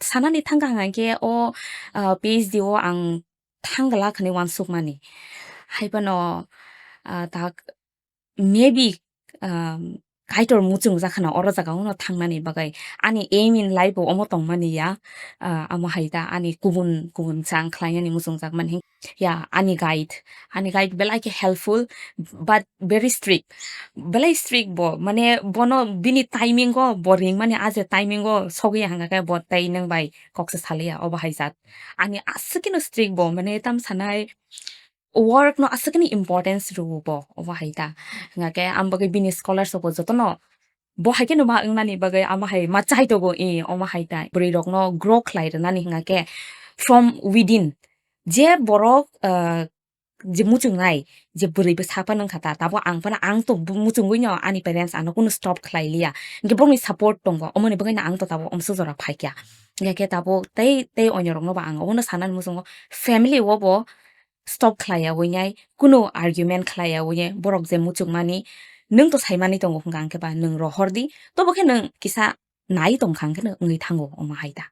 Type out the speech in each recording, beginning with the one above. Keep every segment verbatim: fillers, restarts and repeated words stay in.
Sanani thangkha hwnka khe o, ah, P H D o ang thangla khani uansukmani. Hai phano, ah, tak maybe, um, Kaitor muchungjak khana oro jaga o no thangnani bagwi. Ani aim in life bo omo tongmani ya, ah, amo hai ta ani kubun kubun sa ang khlainani muchungjak mani. Ya, ani guide, ani guide belai khe helpful, but very strict. Belai strict bo, mane bono bini timing o bo ringmani, a je timing o sogwi hwnka khe bo tei nwng bai kok se saliya, obo hai jat. Ani aswk khe no strict bo, mane tam sanai work no aswk khe no importance rw bo, obo hai ta. Hwnka khe ang bagwi bini scholar soko jotono bo hai khe no ma wngnani bagwi amo hai ma chai togo, e, omo hai ta. Bwrwi rok no grow khlai rwnani hwnka khe from within. Je borok, ah, je muchungnai, je bwrwi bwsa phano wngkha ta, tabo ang phano, ang to bu-, muchungwi no ani parents ano kunu stop khlai liya. Hwnkhe borokni support tongo, omoni bagwi no ang to tabo omsok jora phaikya. Hwnkhe tabo tei, tei onyorokno bo ang obono sanani muchungo, family o bo stop khlai ya wi nai, kunu argument khlai ya wi nai, borok je muchungmani, nwng to saimani tongo hwnkha hwnkhe ba nwng rohor di, tobo khe nwng kisa nai tongkha hwnkhe no wngwi thango omo hai ta.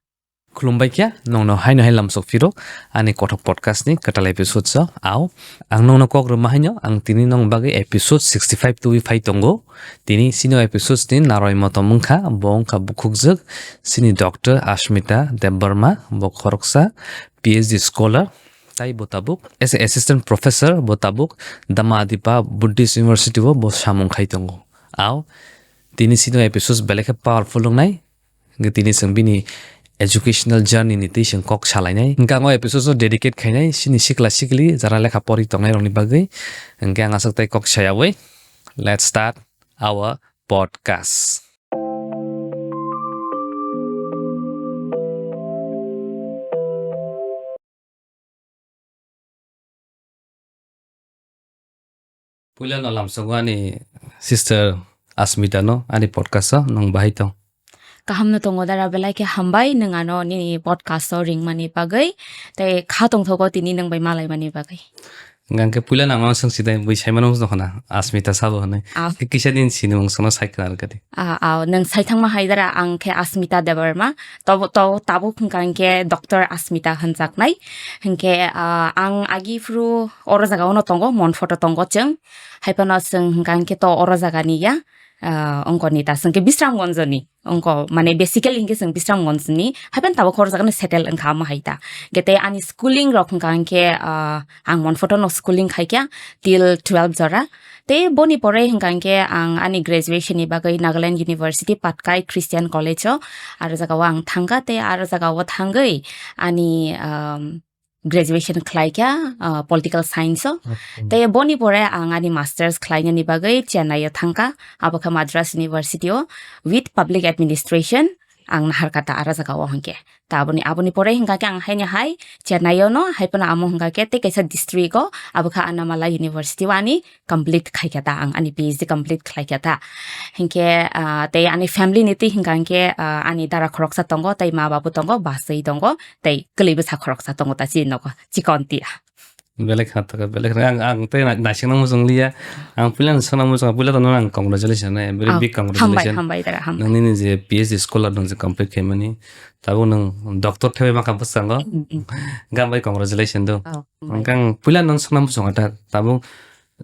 Khulumbai khe, nongno haino hai lamsok phiro, ani kothok podcast ni kwtal episode so, ao. Ang nongno kok rwma haino, ang tini nong bagwi episode sixty five tubui phai tongo. Tini sino episodes ni naroi motom wngkha, bo wngkha bukhukjwk, sini doctor Ashmita Debbarma, bo khoroksa P H D scholar, tai bo tabuk as a assistant professor, bo tabuk Damadipa Buddhist University o bo samung khai tongo. Ao, tini sino episodes belai khe powerful wngnai. Hwnkhe tini chwng bini educational journey ni twi chwng kok salainai. Hwnkhe ang o episode no dedicate khainai chini sikla sikli jara lekha pori tongnai rokni bagwi. Hwnkhe ang aswk tei kok sayawi. Let's start our podcast. Puila no lamsogo ani sister Asmita no ani podcast o nwng bahai tong. Kaham no tongo dara, belai khe hambai nwng ano nini podcast o ringmani bagwi tei kha tongthogo tini nwng bai malaimani bagwi. Hwnkhe puila no ang swng sidai bui saimano wngkha na Asmita sabo hwnwi. Ah. Kisa din sini mung sono sai khna rwkha di. Ah, ah, nwng sai thangma hai dara, ang khe Asmita Debbarma. Tobo, to, tabuk hwnkha hwnkhe Doctor Asmita hwnjaknai. Hwnkhe, ah, ang agi phuru oro jaga ono tongo, Monphoto tongo chwng. Hai phano chwng hwnkha hwnkhe to oro jaga ni ya, ah, ongkoni ta chwng khe Bisramganj ni. Ongko, mane, basically hwnkhe chwng Bisramganj ni. Hai phano tabuk oro jaga no settle wngkha omo hai ta. Hwnkhe tei ani schooling rok hwnkha hwnkhe, ah, ang Monphoto no schooling khai kha till twelve jora. Tei boni pore hwnkha hwnkhe ang ani graduation ni bagwi Nagaland University Patkai Christian College o aro jaga o ang thangkha, tei aro jaga o thangwi ani, um, graduation khlai kha, uh, political science o. Okay. Tei boni pore ang ani masters khlainani bagwi Chennai o thangkha, abo khe Madras University o with public administration. Ang nahar kha ta aro jaga o hwnkhe. Ta aboni, aboni pore hwnkha khe ang haini hai Chennai o no, hai phano amo hwnkha khe tei kaisa district o, abo khe Annamalai University o ani complete khai kha ta, ang ani P H D complete khlai kha ta. Hinkhe, ah, tei ani family ni twi hwnkha hinkhe, ah, ani dara khoroksa tongo, tei ma babu tongo, bwsai tongo, tei kwlwi bwsa khoroksa tongo ta chini nogo, chikon tia. Belai khna thaka, belai khna. Ang, ang tei na-, naisingno muchung liya. Ang puila no sona muchung, puila to nono ang congratulations na, very big congratulations. Hambai, hambai dara, hambai. Nang nini je P H D scholar nang je complete khaimani, tabuk nang doctor thaibai maka bwskango. Mm, mm. Gambai congratulations do. Oh, hambai. Ang puila nang sona muchung ta, tabuk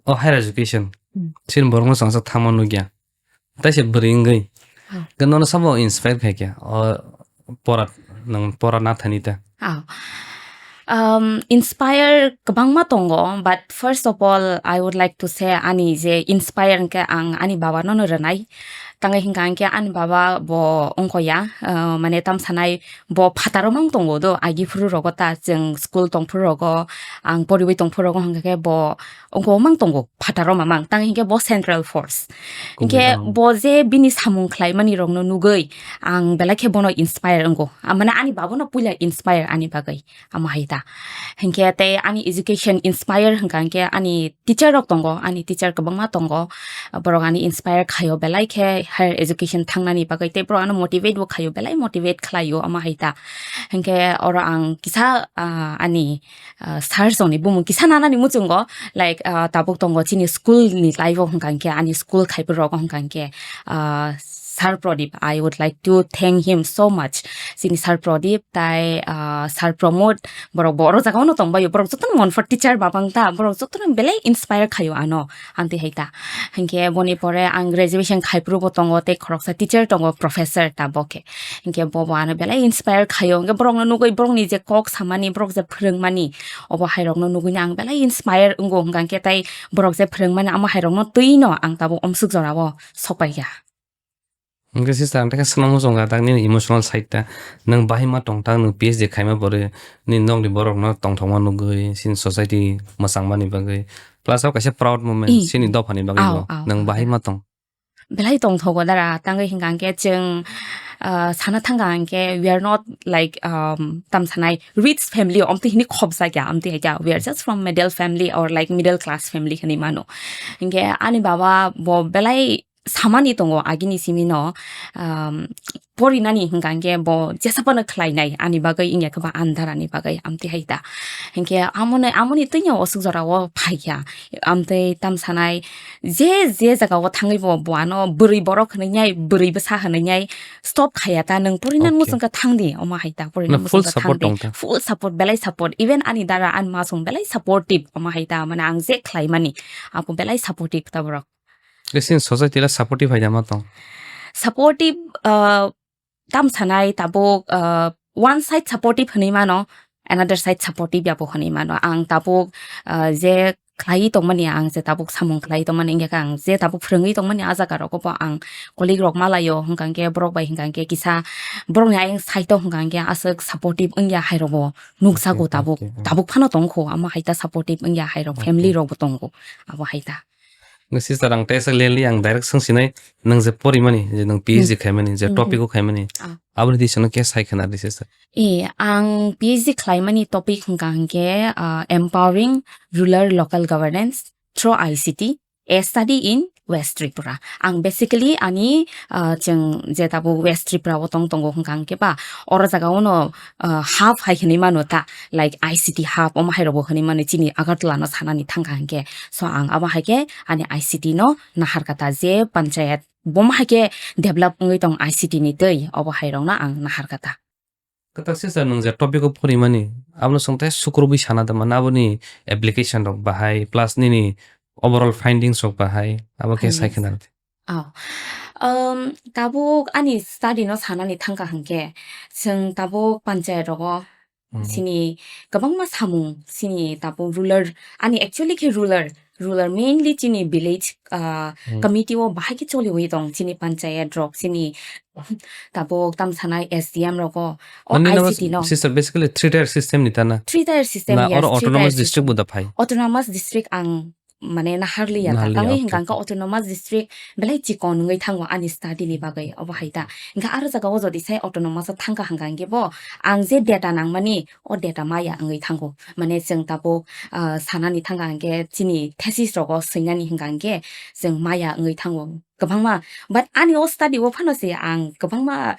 o higher education. Mm. Sin borokno chwngsa thangma nukya. Taisa bwrwi wngwi. Oh. Khe nono sabo inspire khai khe? O pora, nwng pora nathani ta? Oh. Um, inspire kwbangma tongo, but first of all, I would like to say ani je inspire hwnkhe ang ani baba nono rwnai. Tangwi hwnkha hwnkhe ani baba bo wngkha ya, uh, mane tam sanai bo phataro mang tongo do, agi phuru rogo ta chwng school tong phuru rogo, ang poriwi tong phuru rogo hwnkha khe bo wngkha mang tongo. Phataro mamang, tang hinkhe bo central force. Hinkhe bo je bini samung khlaimani rokno nugwi ang belai khe bono inspire wngo. Ah, mane ani babono puila inspire ani bagwi, amo hai ta. Hinkhe tei ani education inspire hwnkha hinkhe ani teacher rok tongo, ani teacher kwbangma tongo. Borok ani inspire khaio belai khe higher education thangnani bagwi, tei borok ano motivate bo khaio, belai motivate khlaio, amo hai ta. Hinkhe oro ang kisa, ah, ani ah, sir songni bumung kisa nanani muchungo, like, ah, tabuk tongo chini school ni life o hwnkha hinkhe ani school khai phuru rogo hwnkha hinkhe, ah, Sir Pradip, I would like to thank him so much. Chini Sir Pradip tai, ah, Sir Pramod, borok bo oro jaga ono tongbaio, borok jotono Monfort teacher babang ta, borok jotono belai inspire khaio ano, amtwi hai ta. Hinkhe boni pore ang graduation khai phuru bo tongo, tei khoroksa teacher tongo, professor ta bo khe. Hinkhe bo bo ano belai inspire khaio, hinkhe borokno nugwi borokni je kok samani, borok je phwrwngmani, obo hai rokno nugwino ang belai inspire wngo, hwnkha hinkhe tai borok je phwrwngmani amo hai rokno twi no ang tabuk omswk jora o sokpai kha. Hwnkhe sister, ang tekhe swngna muchung kha tak nini emotional side ta. Nwng bahai ma tong tak, nwng P H D khaima pore nini nokni borok no tongthokma nugwi, chini society mwchangmani bagwi, plus o kaisa proud moment. Ih. Chini dophani bagwi. Ao, bo. Ao, nwng ao, bahai da. Ma tong. Belai tongthogo dara, tangwi hwnkha hinkhe chwng, ah, sana thangkha hinkhe we are not like, um, tam sanai rich family, omtwi hini khobjakya, omtwi hai kya, we are just from middle family or like middle class family hwnwi mano. Hinkhe ani baba bo belai samani tongo agini simi no, um, porinani hwnkha hinkhe bo jesa phano khlainai ani bagwi, wngya khe ba ani dara ni bagwi, amtwi hai ta. Hinkhe amoni, amoni twino oswk jora o phaikha, amtwi tam sanai je, je jaga o thangwi bo, bo ano bwrwi borok hwnwi nai, bwrwi bwsa hwnwi nai stop khaya ta, nwng porinani. Okay. Muchung khe thangdi, omo hai ta, porinani. Na full muchung khe support thangdi. Tong ta? Full support, belai support, even ani dara, ani masung belai supportive, omo hai ta, mane ang je khlaimani, abo belai supportive ta borok. Chini society la supportive hai da ma tong? Supportive, uh, tam sanai tabuk, uh, one side supportive hwnwi mano, another side supportive ya bo hwnwi mano. Ang tabuk, uh, je khlaiwi tongmani, ang je tabuk samung khlaiwi tongmani, wngya khe ang je tabuk phwrwngwi tongmani, a jaga rogo bo ang colleague rok malaio, hwnkha hinkhe borok bai hwnkha hinkhe kisa borokni ayang side o hwnkha hinkhe aswk supportive wngya hai rok bo nukjago. Okay, tabuk, okay, okay. Tabuk phano tongkho, amo hai ta supportive wngya hai rok, okay, family rok bo tongo, abo hai ta. Nw sister, ang teisa clearly ang direct swngsinai, nwng je porimani, je nwng P H D, hmm, khaimani, je, hmm, topic o khaimani, ah, aboni twi chwngno khe sai khna di sister. E, ang P H D khlaimani topic hwnkha hinkhe, ah, Empowering Rural Local Governance through I C T, a study in West Tripura. Ang basically ani, ah, chwng je tabuk West Tripura o tong tongo hwnkha hinkhe ba, oro jaga o no, ah, hub hai hwnwi mano ta, like I C T hub, omo hai rok bo hwnwi mano chini Agartala no sanani thangkha hinkhe. So ang abo hai khe ani I C T no nahar kha ta, je panchayat bomo hai khe develop wngwi tong I C T ni twi, obo hai rok no ang nahar kha ta. Kwtal sister, nwng je topic o porimani, abono chwng tei sukrubwi sana da mano, aboni application rok bahai, plus nini overall findings rok bahai, abo khe, yes, sai khna rw di. Oh. Um, tabuk ani study no sanani thangkha hinkhe, chwng tabuk panchayat rogo, hmm, chini kwbangma samung, chini tabuk rural, ani actually khe rural, rural mainly chini village, ah, hmm, committee o bahai khe choliwi tong, chini panchayat rok, chini tabuk tam sanai S D M rogo, o, mane, I C T no, sister, basically three tier system ni ta na? Three tier system, na, yes, oro three tier autonomous district system. Bo da phai? Autonomous district ang mane naharliya ta. Naharliya, tangwi, okay, hwnkha hinkhe, okay, autonomous district belai chikon wngwi thango ani study ni bagwi, obo hai ta. Hinkhe aro jaga o jodi sai autonomous o thangkha hwnkha hinkhe bo ang je data nangmani, o data maya wngwi thango. Mane chwng tabuk, ah, sanani thangkha hinkhe chini thesis rogo swinani hwnkha hinkhe chwng maya wngwi thango kwbangma. But ani o study o phano se ang kwbangma,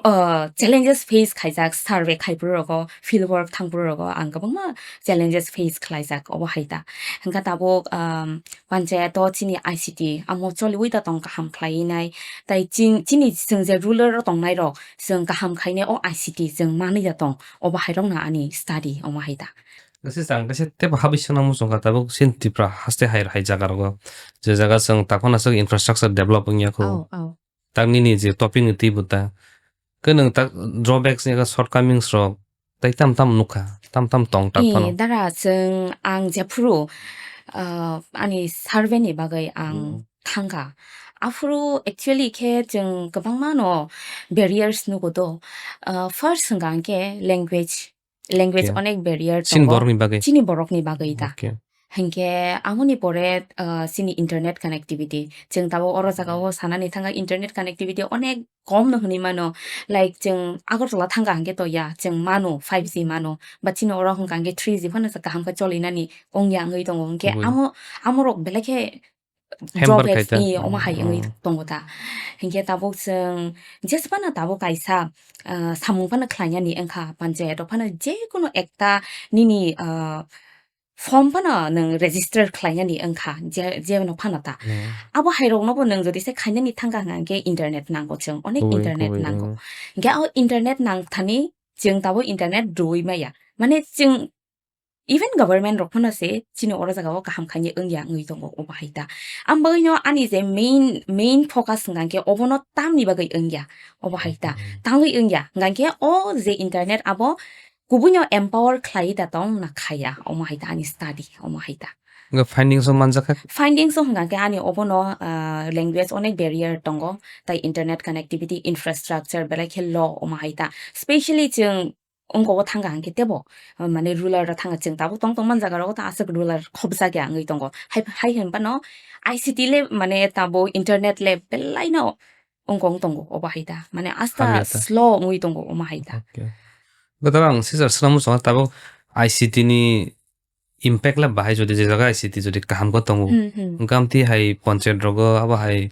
ah, challenges face khaijak, survey khai phuru rogo, field work thang phuru rogo ang kwbangma challenges face khlaijak, obo hai ta. Hwnkha tabuk, um, panchayat o chini I C T amo choliwi ta tong kaham khlaiwi nai. Tai chin-, chini chwng je rural o tongnai rok, chwng kaham khainai o I C T chwng manwi ya tong, obo hai rok no ani study omo hai ta. Nasi chang kaisa tebo habwi swnam muchung kha tabuk sin Tripura haste hai, hai jaga rogo, je jaga chwng takhona swk infrastructure develop wngya kho. Oh, oh. Tak nini je topic ni twi bo ta. Khe nwng tak drawbacks ni shortcomings rok tai tam tam nukha, tam tam tong tak phano. Eh, dara chwng ang jephuru, ah, ani survey ni bagwi ang, hmm, thangkha. Aphuru actually khe chwng kwbangma no barriers nugo do. Ah, first hwnkha hwnkhe language. Language, okay, onek barrier tongo. Chini borokni bagwi? Chini borokni bagwi ta. Okay. Hinkhe amoni pore, ah, chini internet connectivity. Chwng tabuk oro jaga o sanani thangkha internet connectivity onek kom no hwnwi mano. Like, chwng Agartala thangkha hwnkhe to ya, chwng mano, five G mano. But chini oro hwnkha hwnkhe three G phano se kaham khe cholinani wngya wngwi tongo. Hwnkhe, oi, amo, amorok belai khe hamper drawbacks khai ta. Ni omo hai wngwi, mm, tongo ta. Hinkhe tabuk chwng jesa phano tabuk kaisa, ah, samung phano khlainani wngkha panchayat o phano je kono ekta nini, ah, form phano nwng register khlainani wngkha, je, jeno phano ta. Hmm. Abo hairokno bo nwng jodi se khainani thangkha hwnka hwnkhe internet nango chwng, onek Kubui, internet kubui, nango. Hmm. Hwnkhe o internet nangthani chwng tabuk internet rwui maya. Mane chwng even government rok phano se chini oro jaga o kaham khainai wngya wngwi tongo obo hai ta. Ang bagwino ani je main, main focus hwnka hwnkhe obono tamni bagwi wngya obo hai ta. Hmm. Tangwi wngya hwnka hwnkhe o je internet abo kubuino empower khlai da tong na khaya, omo hai ta ani study, omo hai ta. Nga findings o manjak kha? Findings o hwnka khe ani obono, ah, language onek barrier tongo, tai internet connectivity infrastructure belai khe low, omo hai ta. Specially chwng wngko o thangka hwnkhe tebo, ah, mane rural o thangka chwng tabuk tong tong man jaga rogo ta aswk rural khobjak ya wngwi tongo. Hai, hai hwn phano I C T le mane tabo internet le belai no wngkong tongo obo hai ta. Mane asta hamya ta. Slow wngwi tongo omo hai ta. Okay. Gotaro ang sijak swnamwi chongo tabuk I C T ni impact le bahai jodi je jaga I C T jodi kaham khe tongo. Hmm, hmm. Hwnkhe amtwi hai panchayat rogo abo hai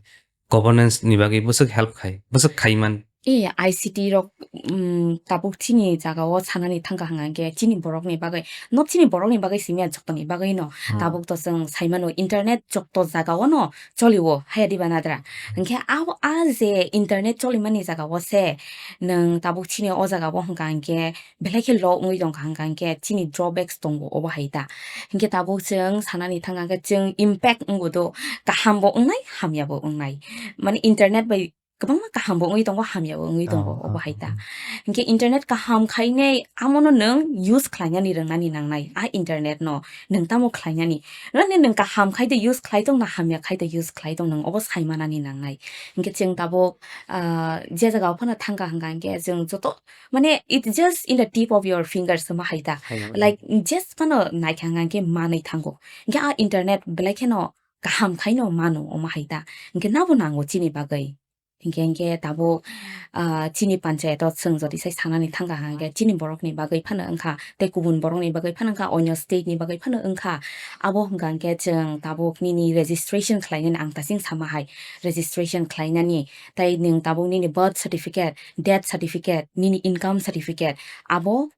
governance ni bagwi bwswk help khai, bwswk khai man. E, I C T rok, mm, tabuk chini jaga o sanani thangka hwnkhe chini borok ni bagwi, not chini borok ni bagwi simi ya, joto ni bagwi no. Hmm. Tabuk to chwng sai mano internet joto jaga o no choli o, haya diba nadra. Hwnkhe abo a je internet choli mani jaga o se nwng tabuk chini o jaga o hwnka hwnkhe belai khe low wngwi tongkha hwnka hwnkhe chini drawbacks tongo obo hai ta. Hwnkhe tabuk chwng sanani thangka hwnkhe chwng impact wngo do, kaham bo wngnai, hamya bo wngnai. Mane internet bai kwbangma kaham bo wngwi tongo, hamya bo wngwi tongo, oh, obo hai ta. Oh, oh. Hwnkhe internet kaham khainai amono nwng use khlainani rwngnani nangnai, a internet no nwng tamo khlainani. Nani nwng kaham khai de use khlai tong na hamya khai de use khlai tong nwng obo sai manani nangnai. Hwnkhe chwng tabuk, ah, je jaga o phano thangka hwnka hwnkhe chwng joto, mane, it just in the tip of your fingers, omo hai ta. Hai, hai. Like, just phano naikha hwnka hwnkhe manwi thango. Hwnkhe a internet belai kheno kaham khaino mano, omo hai ta. Hwnkhe nabo nango chini bagwi. Hwnkhe, hwnkhe tabuk, ah, chini panchayat o chwng jodi sai sanani thangka hwnkhe chini borok ni bagwi phano wngkha, tei kubun borok ni bagwi phano wngkha, onyo state ni bagwi phano wngkha. Abo hwnka hwnkhe chwng tabuk nini registration khlainani ang ta chini sama hai. Registration khlainani, tei nwng tabuk nini birth certificate, death certificate, nini income certificate, abo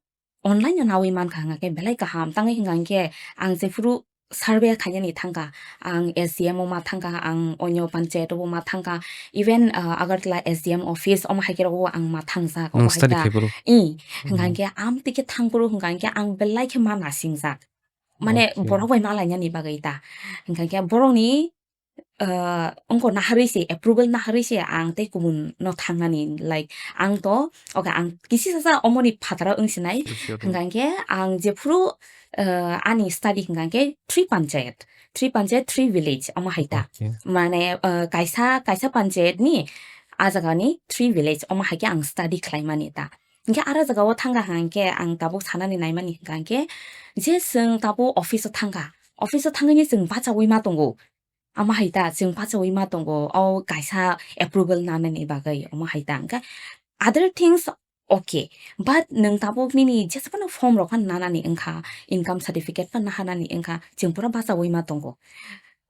online no nawi mankha hwnka khe belai kaham. Tangwi hwnka hwnkhe ang jephuru survey khainani thangkha, ang S D M o ma thangkha, ang onyo panchayat o bo ma thangkha, even, ah, Agartala S D M office omo hai khe rogo ang ma thangjak, nwng omo hai study ta. Khaiboro? I, hwnka Hmm. hwnkhe amtwi khe thangphuru hwnka hwnkhe ang belai khe ma nasingjak. Mane Okay. borok bai ma lainani bagwi ta. Hwnka hwnkhe borokni ah, wngkha naharwi se, approval naharwi se ang tei kubun no thangnani, like, ang to, okay, ang kisi sasa omoni phataro wng sinai, Kisi sasa. Hwnka hwnkhe ang jephuru, ah, ani study hwnka hwnkhe three panchayat, three panchayat, three village, omo hai ta. Okay. Mane, ah, kaisa, kaisa panchayat ni a jaga ni three village, omo hai khe ang study khlai mani ta. Hwnkhe ara jaga o thangkha hwnkhe ang tabuk sanani naimani hwnka hwnkhe je chwng tabuk office o thangkha, office o thangwi chwng bachaui ma tongo. Ama hai ta, chwng bachaui ma tongo, o kaisa approval nanani bagwi, omo hai ta. Hwnkhe other things okay, but nwng tabuk nini jesabano form rok phano nanani wngkha, income certificate phano nahanani wngkha, chwng pura bachaui ma tongo.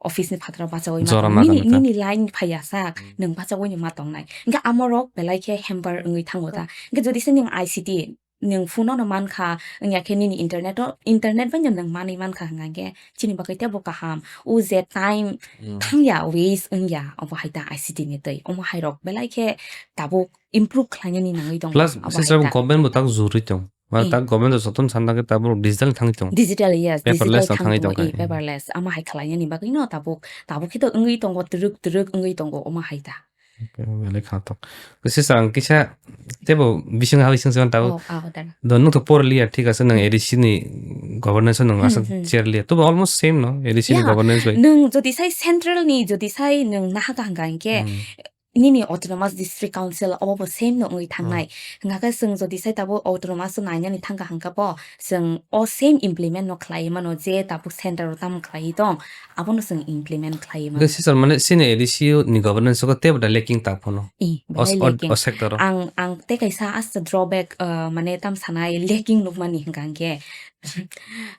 Office ni phataro bachaui ma Jora tongo. Nini, madan ta. Nini line phaiya sak, Hmm. Nwng bachaui ni ma tongnai. Hwnkhe amorok belai khe hamper wngwi thango ta. Hmm. Hwnkhe jodi se nwng I C T nwng phone no mankha, wngya khe nini internet o, internet bai no nwng manwi mankha hwnka hwnkhe chini bagwi teibo kaham. O je time Hmm. thangya, waste wngya, obo hai ta I C T ni twi. Omo hai rok belai khe tabuk improve khlainani nangwi tongo, Plus, abo se hai sabo ta. Government bo tak jurwi tong. Ma Eh. Tak government jotono sana khe tabuk digital thangwi tong. Digital, yes, Paperless digital no thangwi thang tongo, tong eh, khai. Paperless. Ama hai khlainani bagwi no tabuk, tabuk khe to wngwi tongo, twrwk, twrwk wngwi tongo, omo hai ta. Okay, belai kha tok. Sisa ang kisa teibo bising hawi sing sing tabuk. Oh, ah, dara. Do nwng to por liya, thik ase, nwng Hmm. A D C ni governance nwng Hmm, asa hmm. Chair liya. To almost same no, A D C ni Yeah, governance bai. Nwng jodi sai central ni, jodi sai nwng naha kaham kaham khe, Hmm. Nini autonomous district council obo bo same no wngwi thangnai. Hmm. Hwnkha khe chwng jodi sai tabuk autonomous o nainani thangkha hwnkha bo, chwng o same implement no khlai mano je tabuk center o tamo khlai tong. Abono chwng implement khlaiwi mano. Hwnkhe sir, mane chini A D C ni governance o teibo da lacking ta phano. I, o, belai o, lacking. O sector o. Ang, ang tei kaisa asta drawback, uh, mane tam sanai lacking nukmani hwnkha hwnkhe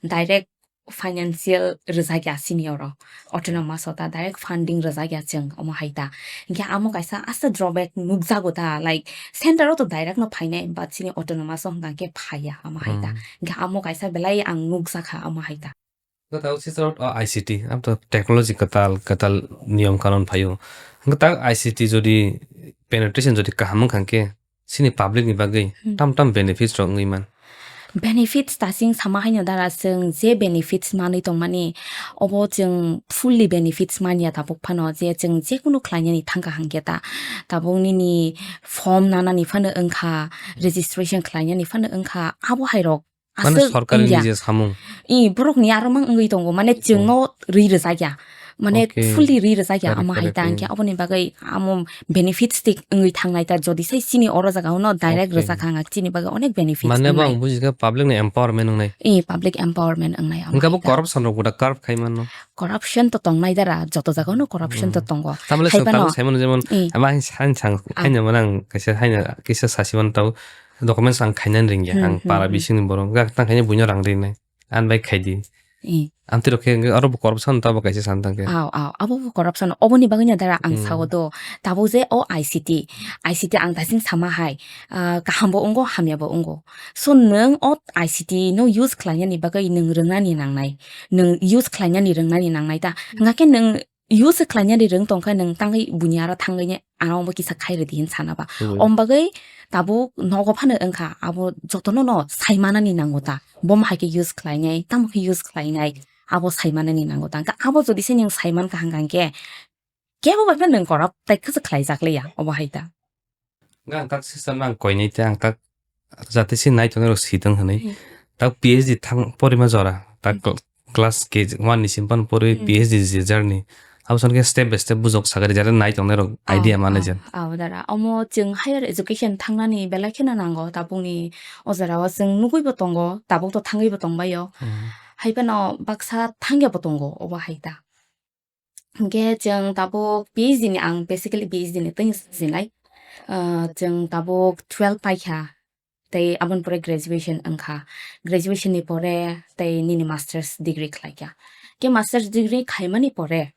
direct financial rwjakya senior o. Autonomous o ta direct funding rwjakya chwng omo hai ta. Hwnkhe amo kaisa asta drawback nukjago ta, like, center o to direct no phainai, but chini autonomous o hwnkha hwnkhe phaiya omo hai ta. Hmm. Hwnkhe amo kaisa belai ang nukjakha omo hai ta. Kwtal sisrok o I C T, abo to technology kwtal, kwtal niyom kanon phaio. Hwnkhe tak I C T jodi penetration jodi kaham wngkha hwnkhe, chini public ni bagwi Hmm. tam tam benefits rok wngwi man. Benefits ta chwng sama haino dara, chwng je benefits manwi tongmani, obo chwng fully benefits manya tabuk phano, je chwng jekunu khlainani thangkha hwnkhe ta, tabuk nini form nanani phano wngkha, registration khlainani phano wngkha, abo hairok Mane aswk sorkar ni wngya. Je samung. I, borok ni aro mang wngwi tongo, mane Okay. chwngno ri rwjakya. Mane Okay. fully ri rwjakya, Correct, amo hai correct, ta hwnkhe mm. aboni bagwi amo benefits tik wngwi thangnai ta, jodi sai chini oro jaga uno direct Okay. rwjak kha wngkha, chini bagwi onek benefits Mane bo wngnai. Ang bujikha public ni empowerment wngnai. I, public empowerment wngnai amo Hwnkhe bo hai ta. Corruption rok bo da curb khai mano. Corruption to tongnai dara, joto jaga uno corruption to Mm. tongo. Tamle Hai chwng phano tabuk sai mano jemon, I. ama hain, hain sang, Ah. hain jemon ang kaisa hain kisa sasi mano tabuk. Documents ang khainani ringya, Hmm, ang hmm, para hmm. bisingni borok, gak tang khaina buino rang rinai, ang bai khaidi. Eh. Ang tiro khe aro bo corruption ta bo kaisa san tang khe. Aw, aw, abo bo corruption, oboni bagwi na dara ang Hmm. sao do, tabuk je o I C T, I C T ang daising sama hai, ah, kaham bo wngo, hamya bo wngo. So nwng o I C T no use khlainani bagwi nwng rwngnani nangnai, nwng use khlainani rwngnani nangnai ta, hwnkha khe nwng use khlainani rwng tongkha nwng tangwi buini aro thangwi ne ano bo kisa khai rwdi hin sana ba. Hmm. Om bagwi tabuk nogo phano wngkha abo jotono no sai manani nango ta. Bom hai khe use khlainai, tamo khe use khlainai, abo sai manani nango ta. Hwnkhe abo jodi se nwng sai mankha hwnkha hwnkhe kebo bai phano nwng korap tai khe khlaijak liya obo hai ta. Nga ang tak sister nang koinai te ang tak jate si nai tongnai rok si tong hinui. Hmm. Tak P H D thang porima jora. Tak Hmm. cl-, class K G one ni sim pan pori Hmm. P H D je journey. Abo son khe step by step bujok sagari jate nai tongnai rok Ah, idea mane ah, jen. Ah, dara. Omo chwng higher education thangnani belai kheno nango. Tabukni o jora o chwng nugui bo tongo, tabuk to thangwi bo tongbaio. Hmm. Hai phano baksa thangya bo tongo, obo hai ta. Hwnkhe chwng tabuk P H D ni, ang basically P H D ni twi sinai. Ah, chwng tabuk twelve paikha, tei aboni pore graduation wngkha. Graduation ni pore tei nini masters degree khlaikha. Khe masters degree khaimani pore,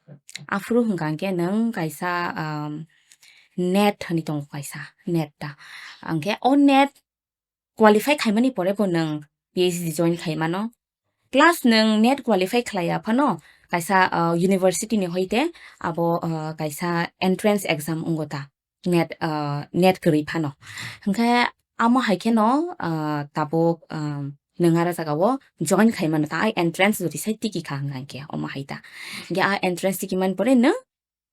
aphuru hwnkha hwnkhe nwng kaisa, um, NET hinwi tongo kaisa, NET ta. Hwnkhe o NET qualify khaimani pore bo nwng P H D join khai mano. Plus nwng NET qualify khlaiya phano kaisa, uh, university ni hoite abo, uh, kaisa entrance exam wngo ta. NET, uh, NET kwrwi phano. Hwnkhe amo hai kheno, uh, tabuk, um, nwng aro jaga o join khai mano ta, ai entrance jodi sai tiki kha hwnkha hwnkhe omo hai ta. Hwnkhe a entrance tiki man pore nwng,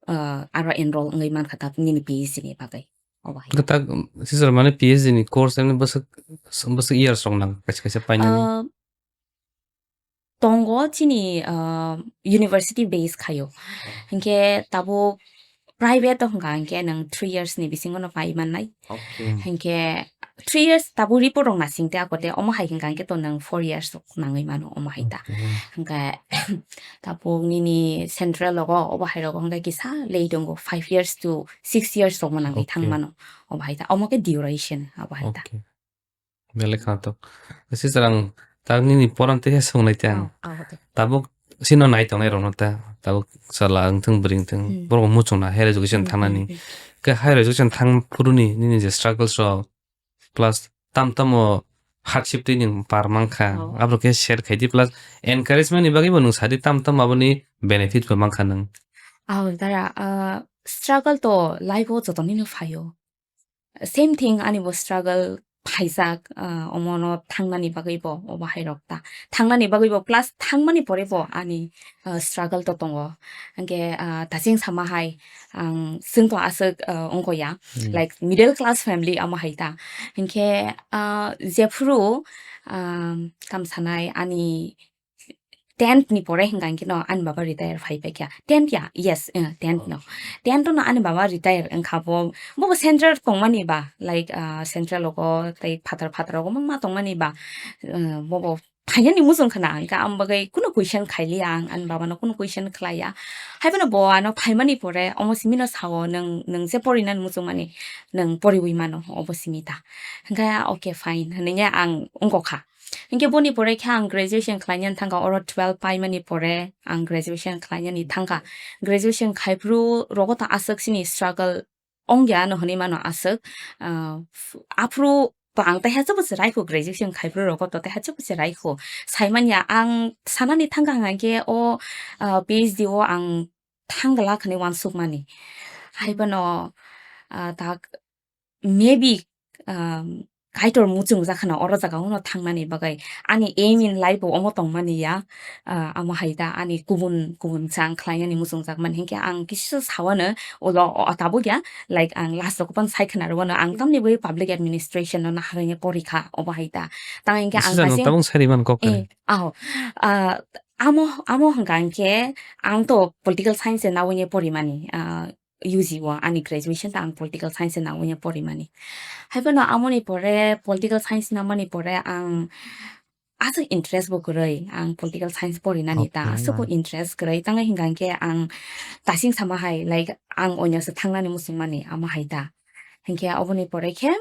uh, aro enroll wngwi mankha ta nini P H D ni bagwi. Obo hai. Hwnkhe tak, um, sister mane P H D ni course ani bwswk, bwswk years rok nang kaisa kaisa painani? Uh, tongo chini, uh, university base khaio. Hwnkhe tabuk private o hwnkha hwnkhe nwng three years ni bisingo no pai mannai. Okay. Hwnkhe three years tabuk report rok nasing te ako te omo hai hwnkha hwnkhe to nwng four years rok nangwi mano omo hai ta. Okay. Hwnkhe tabuk nini central rogo obo hai rogo hwnkhe kisa late wngo, five years to six years rok mo nangwi Okay. thang mano obo hai ta. Omo khe duration obo hai ta. Okay. Belai khwnathok. Sister, ang tak nini poran tei songnai te ang. Oh, oh, okay. Tabuk sino nai tongnai rokno ta, tabuk chwla wngthung, bwrwi wngthung, Hmm. borok muchungna higher education Hmm, thangnani. hmm, hmm. Khe higher education thang phuruni nini je struggles rok, plus tam tamo hardship twi nwng par mankha, Oh. aborok khe share khaidi, plus encouragement ni bagwi bo nwng sadi tam tam aboni benefit bo mankha nwng. Oh, dara, uh, struggle to life o jotonino phaio. Same thing ani bo struggle phaijak, ah, omono thangnani bagwi bo obo hai rok ta. Thangnani bagwi bo plus thangmani pore bo ani, ah, struggle to tongo. Hwnkhe, ah, dacheng sama hai ang chwng to aswk, ah, wngkho ya, Hmm. like middle class family amo hai ta. Hwnkhe, ah, jephuru, ah, tamo sanai ani tenth ni pore hwnkha hwnkhe no ani baba retire phai paikha. Tenth ya? Yes, eh, tenth no. Oh. Tenth no ani baba retire wngkha bo. Bo bo central tongmani ba, like, ah, central rogo tei phatar phatar rogo ma tongmani ba, eh, bo bo phainani muchung khna hwnkha, ang bagwi kuno question khailiya ang, ani baba no kuno question khlaiya. Haiphano bo ano phaimani pore omo simi no sao, "Nwng, nwng je porinani muchungmani, nwng poriwi mano," obo simi ta. Hwnkha, "Okay, fine," hwnwi ang wngkha. Hinkhe boni pore khe ang graduation khlainani thangkha, oro twelve paimani pore ang graduation khlainani thangkha. Graduation khaiphuru rogo ta aswk chini struggle ongya ano hwnwi mano aswk. Ah, aphuru to ang taiha chabo se raikho, graduation khai bwrwi rogo to taiha chabo se raikho. Saimanya ang sanani thangkha hwnkhe o, ah, P H D o ang thangla khani wansukmani. Hai phano, ah, tak maybe, um, Kaitor muchung jakhana oro jaga uno thangnani bagwi. Ani aim in life bo omo tongmani ya. Ah, amo hai da ani kubun, kubun chang khlainani muchung jakmani hinkhe ang kisa sawano ulo o tabuk ya. Like ang last rok pan sai khna rwano ang tamni bagwi public administration no naharwi porikha obo hai da. Tang hinkhe ang Sisa no kaisa tabung sari man kok eh, kani. Aho. Ah, amo, amo hwnkha hinkhe ang to political science se nawi porimani. Ah, U G o ani graduation ta ang political science se nawi porimani. Hai phano amoni pore political science namani pore ang aswk interest bo kwrwi, ang political science porinani ta Okay, aswk bo man. Interest kwrwi. Tangwi hwnkha hinkhe ang tasing sama hai, like, ang oinase thangnani muchungmani amo hai ta. Hinkhe oboni pore khe,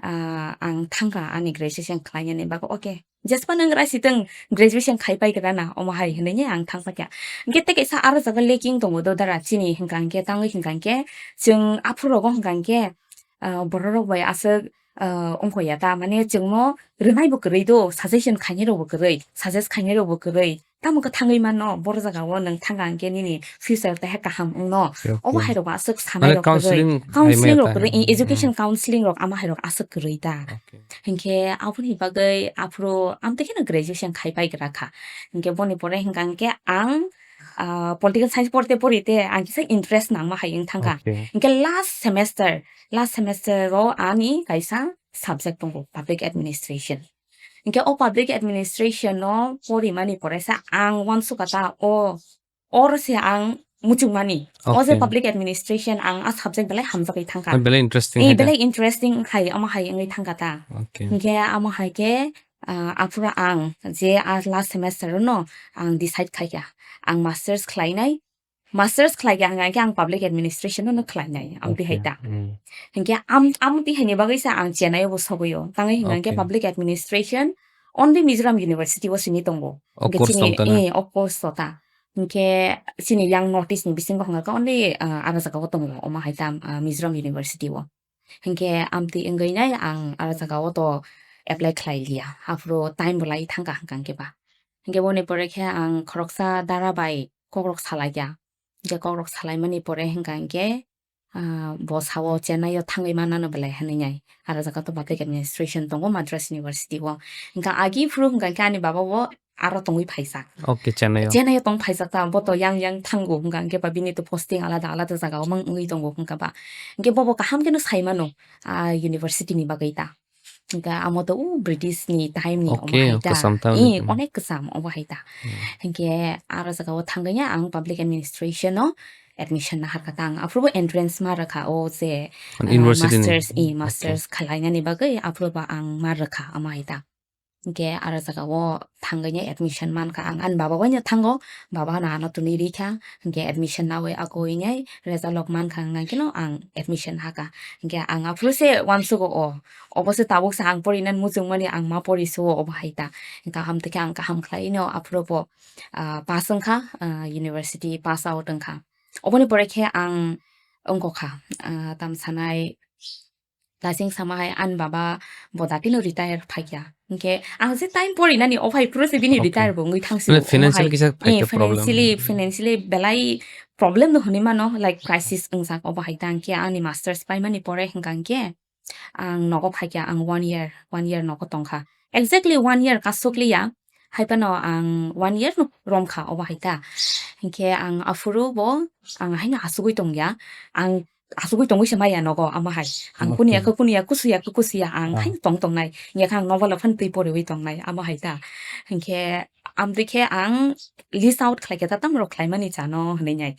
ah, ang thangkha ani graduation khlainani bagwi. Okay, jespa nang rai sitwng graduation khai pai kra na, omo hai hinwi ang thangkha kya. Hinkhe tei kaisa aro jaga lacking tongo do dara chini hwnkha hinkhe tangwi hwnkha hinkhe chwng aphuru rogo hwnkha hinkhe, ah, borok rok bai aswk, ah, wngkha ya ta, mane chwngno rwnai bo kwrwi do, suggestion khainai rok bo kwrwi, suggest khainai rok bo kwrwi. Tamo khe thangwi mano, boro jaga o nwng thangkha hinkhe nini future taiha kaham wngno. Okay, obo okay. Hai rok bo aswk sanai Mane rok kwrwi. Counseling hai Counseling maya rok ta kwrwi, hai. Education Hmm. Counseling rok ama hai rok aswk kwrwi ta. Okay. Hinkhe aboni bagwi aphuru amtwi kheno graduation khai pai gra kha. Hinkhe boni pore hwnkha hinkhe ang, ah, political science porte porite ang kisa interest nangma hai wng thangkha. Okay. Hinkhe last semester, last semester o ani kaisa subject tongo, public administration. Hinkhe o public administration no porimani poresa ang wansukha ta o, oro se ang muchungmani. O je Okay. Public administration ang a subject belai hamjagwi thangkha. Ah, belai interesting Eh, hai da. Belai interesting hai, omo hai wngwi thangkha ta. Okay. Hinkhe amo hai khe, ah, aphuru ang je a last semester no ang decide khaikha. Ang masters khlainai, masters khlai khe ang, ang khe ang public administration no khlainai, ang tihai Okay. Ta. Hmm. Hinkhe am, am tihaini bagwi sa ang Chennai o bo sogwi o. Tangwi hwnkha hinkhe Okay. Public administration only Mizoram University o simi tongo. O Hinkhe course chini, tong ta na? Eh, o course to ta. Hinkhe chini yang North East ni bisingo hwnkha khe only, ah, aro jaga o tongo, omo hai ta, ah, Mizoram University o. Hinkhe amtwi wngwi nai ang aro jaga o to apply khlai liya. Aphuru time bo lai thangkha hwnkha hinkhe ba. Hinkhe boni pore khe ang khoroksa dara bai kokrok salai kha. Hinkhe kokrok salaimani pore hwnkha hinkhe, ah, bo sao Chennai o thangwi mannano belai hinwi nai. Aro jaga to public administration tongo Madras University o. Hinkhe agi phuru hwnkha hinkhe ani baba bo aro tongwi phaijak. Okay, Chennai o. Chennai o tong phaijak ta, bo to yang yang thango hwnkha hinkhe ba bini to posting alada alada jaga o mang wngwi tongo hwnkha ba. Hinkhe bobo kaham kheno sai mano, ah, university ni bagwi ta. Hinkhe amo to u British ni time ni omo Okay, hai ta. Kwcham ta Eh, hmm. Onek kwcham obo hai ta. Hmm. Hinkhe aro jaga o thangwi ang public administration o admission naharkha ta ang. Aphuru bo entrance ma rwkha o je, An ah, university ni? Masters, eh, Okay. Masters khalainani bagwi aphuru bo ang ma rwkha omo hai ta. Hinkhe aro jaga o thangwi admission mankha ang, ani baba bai no thango, baba no ano twnwi rikha, hinkhe admission nawi akwui nai result rok mankha hwnkhe no ang admission hakha. Hinkhe ang aphuru se uansugo o, obo se tabuk se ang porinani muchungmani ang ma pori sugo obo hai ta. Kaham tei khe ang kaham khlai no aphuru bo, ah, pass wngkha, ah, university pass out wngkha. Oboni pore khe ang wngkha, ah, tam sanai Daising sama hai ani baba bo datino retire phaikya. Hinkhe ang je time porinani o phai phuru se bini Okay. Retire bo wngwi thangsi Mane financial omo hai. Kisa Eh, phaikya problem. Financially, financially belai problem no hwnwi mano, like crisis wngjak obo hai ta. Hinkhe ani masters paimani pore hwnkha hinkhe ang nogo phaikya, ang one year, one year nogo tongkha. Exactly one year kasukliya, hai phano ang one year no romkha obo hai ta. Hinkhe ang aphuru bo ang haino asugwi tongya, ang asugwi tongwi se maya nogo, ama hai. Ang kuniya Okay. Khe kuniya, kusuya khe kusuya, ang Ah. Haino tong tongnai. Hinkhe ang novel o phano twi poriwi tongnai, ama hai ta. Hinkhe amtwi khe ang list out khlai khe ta, tamo rok khlaimani chano hwnwi nai.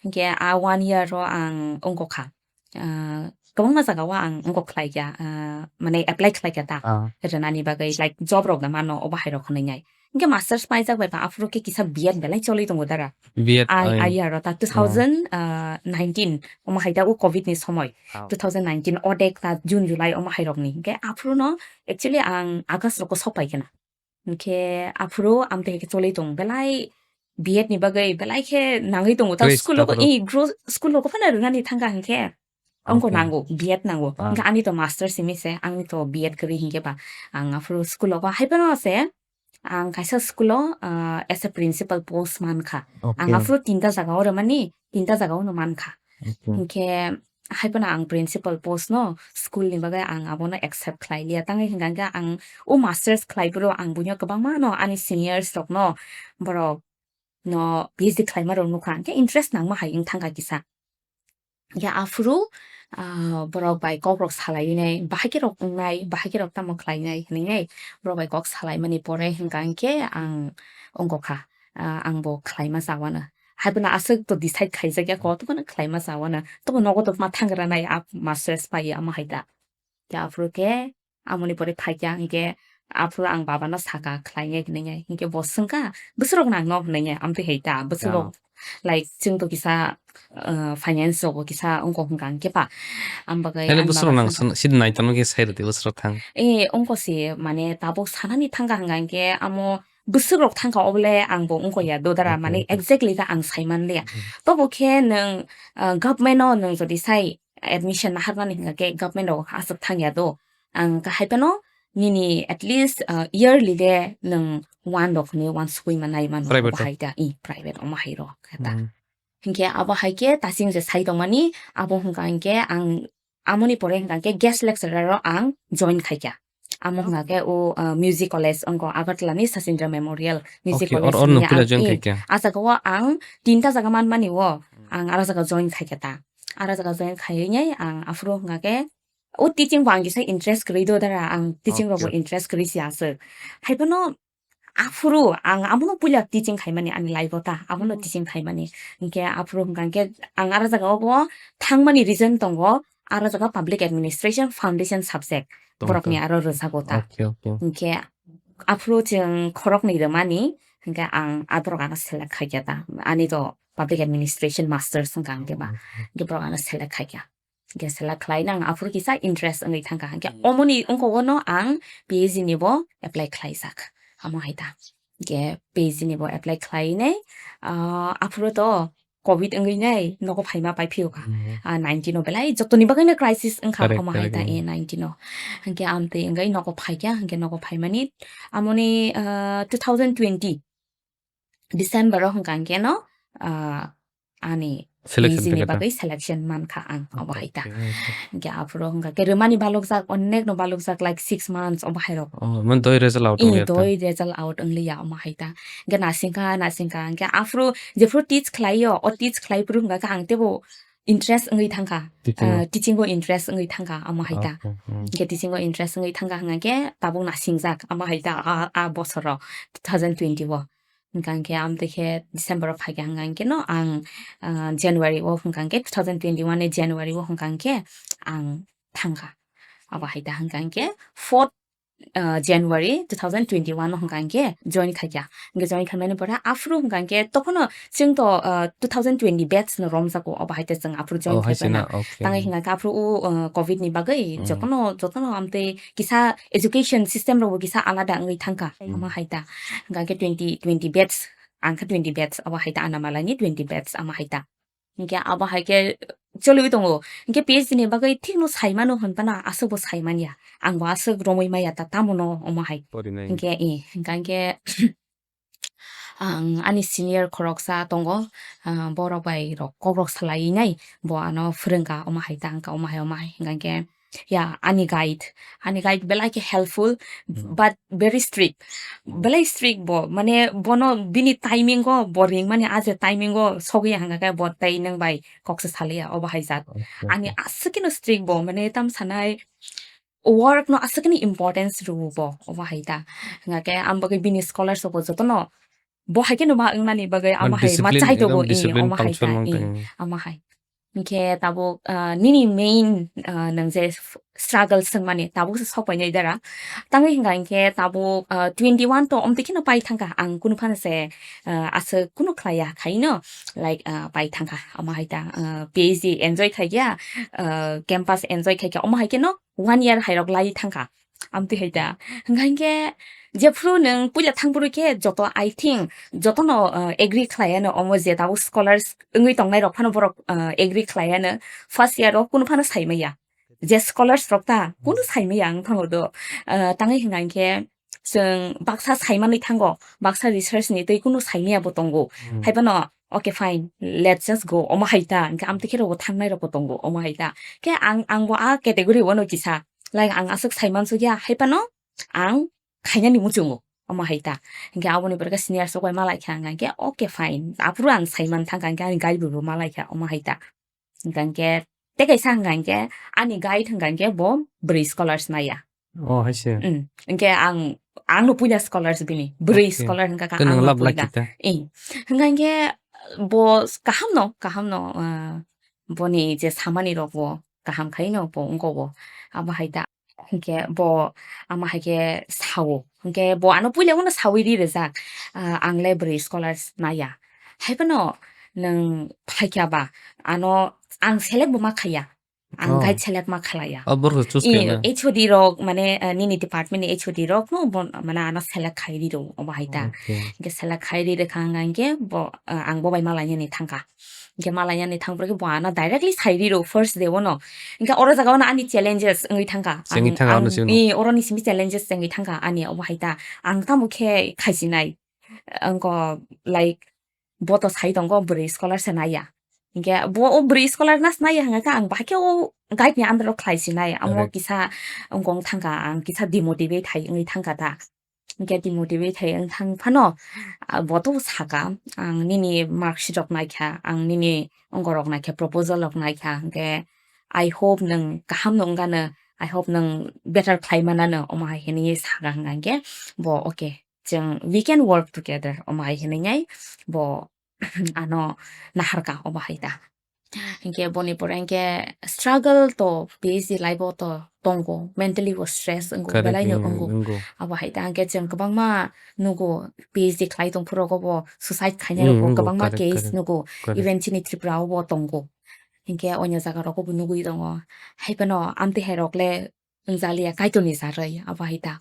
Hinkhe a one year o ang wngkha. Ah, kwbangma jaga o ang wngkha khlai kha, ah, mane apply khlai kha ta. Ah. Rwnani bagwi, like, job rok da mano, obo hai rok hwnwi nai. Hinkhe masters paijak bai ba, aphuru khe kisa B Ed belai choli tongo dara. B Ed, Ai, ai. Ai aro ta Ah. two thousand, ah, nineteen, omo hai ta o covid ni somoi, Ah. two thousand nineteen, odek ta June, July, omo hai rok ni. Hinkhe aphuru no actually ang August rok o sok pai khe na. Hinkhe aphuru amtwi hai khe choli tong belai B Ed ni bagwi belai khe nangwi tongo. Ta Tei school rok, staff rok. I gro-, school rok phano rwnani thangkha hinkhe. Ongko Okay. nango, B Ed nango. Ah. Hingke ani to master simi se, ani to B Ed kwrwi hingke ba. Ang aphuru school o ba hai phano se, ang kaisa school o, ah, as a principal post mankha. Ang Okay. aphuru tinta jaga o rwmani, tinta jaga o no mankha. Okay. Hingke hai phano ang principal post no school ni bagwi ang abono accept khlai liya. Tangwi hingka hingke ang o masters khlai phuru ang buino kwbangma no ani seniors rok no borok no P H D khlaima rok nukha, hingke interest nangma hai wng thangkha kisa. Ya aphuru, ah, borok bai kok rok salai nai, bahai khe rok wngnai, bahai khe rok tamo khlai nai hinwi nai, borok bai kok salai mani pore hingka hingke ang ongko kha, ah, ang bo khlaima chawano. Hai phano aswk to decide khaijak ya, koto phano khlaima chawano. Tobo nogo to ma thangra nai, a masters pai ya, omo hai da. Ya aphuru khe amoni pore phaikya hingke aphuru ang baba no saka khlainai hinwi nai. Hingke bo swngkha, "Bwswk rok nang no?" hinwi nai. Amtwi hai ta, "Bwswk rok, like, chwng to kisa, uh, finance rogo kisa ongko hwnka hingke pa." Ang bagwi Hele ani bwswk rok baba nang swngkha. Sidi nai tongma khe sai rwdi bwswk rok thang. Eh, ongko si, mane, tabuk sanani thangkha hwnka hingke amo bwswk rok thangkha obole ang bo ongko ya dodara, mane, exactly ta ang sai man liya. Tobo khe nwng, uh, government o nwng jodi sai admission naharmani hwnka khe government rogo aswk thangya do. Ang kahai phano nini at least, uh, yearly de nwng one rok hinwi one sugui manai mano. Private obo hai da, i, private omo hai rok khe ta. Hingke abo hai khe tasing je sai tongmani, abo hwnka hingke ang amoni pore hwnka khe guest lecturer o ang join khaikha. Amo hwnka khe o, uh, music college ongko Agartala ni Sachin Jha Memorial Music College hwnwi ang, eh, a jaga o ang tinta jaga manmani o ang aro jaga join khaikha ta. Aro jaga join khaiwi ang aphuru hwnka khe o teaching bo ang kisa interest kwrwi do dara, ang teaching rok bo interest kwrwi si aswk. Hai phano aphuru ang abono puila teaching khaimani ani life o ta, abono teaching khaimani. Hingke aphuru hwnka hingke ang aro jaga o bo thangmani reason tongo, aro jaga public administration foundation subject borokni aro rwjago ta. Hingke aphuru chwng khoroknwi rwmani, hingke ang aborok ano select khaikha ta, ani to public administration masters wngkha hingke ba, hingke borok ano select khaikha. Hingke select khlai nang aphuru kisa interest wngwi thangkha. Hingke omoni ongkogo no ang P H D ni bo apply khlaijak. Amo hai ta. Hingke P H D ni bo apply khlai nai, ah, aphuru to covid wngwi nai nogo phaima pai phiyokha. Ah, nineteen o belai jotoni bagwi no crisis wngkha omo hai ta, eh, nineteen o. Hingke amtwi wngwi nogo phaikha, hingke nogo phaimani amoni, ah, two thousand twenty December o hwnka hwnkhe no, ah, ani P H D ni bagwi selection mankha ang, obo hai ta. Hwnkhe aphuru hwnka khe rwmani balokjak, onek no balokjak, like, six months obo hai rok. Oh, man doi result out wngya ta? Doi result out wngliya omo hai ta. Hwnkhe nasingkha, nasingkha, hwnkhe aphuru jephuru teach khlaio, o teach khlai phuru hwnka khe ang teibo interest wngwi thangkha. Teaching o? Ah, teaching o interest wngwi thangkha omo hai ta. Hwnkhe teaching o interest wngwi thangkha hwnka khe tabuk nasingjak omo hai ta, a, a bosoro two thousand twenty o. Hwnkha hwnkhe amtwi khe December o phaikha hwnkha hwnkhe no ang, ah, January o hwnkha hwnkhe two thousand twenty-one ni January o hwnkha hwnkhe ang thangkha. Abo hai ta hwnkha hwnkhe fourth, ah, January two thousand twenty-one o hwnkha hwnkhe join khaikha. Hwnkhe join khaimani pore aphuru hwnkha hwnkhe tokhono chwng to, ah, two thousand twenty batch no romjago, abo hai ta chwng aphuru join khai paina. Tangwi hwnkha hwnkhe aphuru o, ah, covid ni bagwi jotono, jotono amtwi kisa education system rokbo kisa alada wngwi thangkha, omo hai ta. Hwnkha khe twenty twenty batch, ang khe twenty batch, abo hai ta, Annamalai ni twenty batch, omo hai ta. Hwnkhe abo hai khe choliwi tongo. Hwnkhe P H D ni bagwi thikno sai mano hwn phano aswkbo sai manya. Angbo aswk romwi maya ta, tamo no omo hai. Hwnkhe, eh, hwnkha hwnkhe ang ani senior khoroksa tongo, ah, borok bai rok kokrok salai nai, bo ano phwrwngkha, omo hai ta wngkha, omo hai, omo hai, hwnkha khe, ya, ani guide, ani guide belai khe helpful, but very strict, belai strict bo, mane bono bini timing o bo ringmani, a je timing o sogwi ya hwnkha khe bo tei nwng bai koksa saliya, obo hai jat. Ani aswk kheno strict bo, mane tam sanai, work no aswk kheno importance rwo bo, omo hai ta. Hwnkha khe ang bagwi bini scholars rok bo jotono bo hai kheno ma wngnani bagwi omo hai ma chai tongo, eh, omo hai ta, eh, omo hai. Hwnkhe tabuk, ah, nini main, ah, nwng je f-, struggle swngmani tabuk se sok painai dara. Tangwi hwnkha hwnkhe tabuk, ah, twenty-one to omtwi kheno pai thangkha, ang kunu phano se, ah, aswk kunu khlaiya khaino, like, ah, pai thangkha, omo hai ta, ah, P H D enjoy khaikha, ah, campus enjoy khaikha, omo hai kheno one year hairok lai thangkha. Amtwi hai da. Hwnkha hinkhe jephru nwng puila thangphuru khe joto, I think, jotono, uh, agree khlaiano omo je tabuk scholars wngwi tongnai rok phano borok, uh, agree khlaiano first year o kunu phano saimaya. Je scholars rok ta kunu saimaya ang thango do. Uh, tangwi hwnkha hinkhe chwng baksa saimanwi thango, baksa research ni tei kunu saimaya bo tongo. Hmm. Hai phano, "Okay, fine, let's just go," omo hai ta. Hinkhe amtwi khe rokbo thangnai rokbo tongo, omo hai ta. Khe ang, angbo a category o no kisa. Like, ang aswk saimansukya, hai phano ang khainani muchungo, omo hai ta. Hinkhe aboni pore khe senior sok bai malai kha, ang hinkhe, "Okay, fine." Aphuru ang saiman thangkha, hinkhe ani guide bo malai kha, omo hai ta. Hinkhe tei kaisa hwnkha hinkhe ani guide hwnkha hinkhe bo bwrwi scholars maya. Oh, hai se. Mm. Hinkhe ang, ang no puila scholars bini. Bwrwi Okay. scholar hwnkha kha Kwnang ang no lab puila. Lakhi ta. Eh. Hwnkha hinkhe bo kaham no, kaham no, ah, boni je samani rok bo kaham khai no bo wngko bo. Abo hai ta. Hinkhe bo ama hai khe sao. Hinkhe bo ano puila uno sawi ri rijak. Ah, ang le bwrwi scholars maya. Hai phano nwng phaikha ba, ano ang select bo ma khaya. Ang Oh. guide select ma khlaiya. Oh, borok choose I, khaina. H O D rok, mane, eh, nini department ni H O D rok no bon, mane ano select khai ri rw, obo hai ta. Okay. Hinkhe select khai ri rwkha ang hinkhe bo, eh, ang bo bai malainani thangkha. Hinkhe malainani thangphuru khe bo ano directly sai ri rw first day o no. Hinkhe oro jaga o no ani challenges wngwi thangkha. Chengwi Ang, thangkha ang, ano chengwi. I, oro ni simi challenges chengwi thangkha ani obo hai ta. Ang tamo khe khaisinai. Angko, like, bo to sai tongo bwrwi scholar se naiya. Hinkhe bo o bwrwi scholar nas naiya hwnkha khe ang bahai khe o guide ni under o khlai sinai. Amo Correct. kisa wngkong thangkha, ang kisa demotivate hai wngwi thangkha da. Hinkhe demotivate hai wng thang phano, ah, bo to saka, "Ang nini mark sheet rok naikha, ang nini wngko rok naikha, proposal rok naikha, hinkhe I hope nwng kaham no wngano, I hope nwng better khlai manano," omo hai hinwi saka hwnkha hinkhe bo, "Okay, chwng, we can work together," omo hai hinwi nai bo ano naharka obo hai ta. Hinkhe boni pore hinkhe struggle to P H D life o to tongo, mentally bo stress wngo, Correct, belai no mm, wngo. wngo. Abo hai ta hinkhe chwng kwbangma nugo P H D khlai tong phuru rogo bo suicide khainai Mm, rok bo wngo, kwbangma correct, case correct, nugo. correct. Even chini Tripura o bo tongo. Hinkhe onyo jaga rogo bo nugwi tongo. Hai phano amtwi hai rok le wngjakliya Kaitorni jarwi, abo hai ta.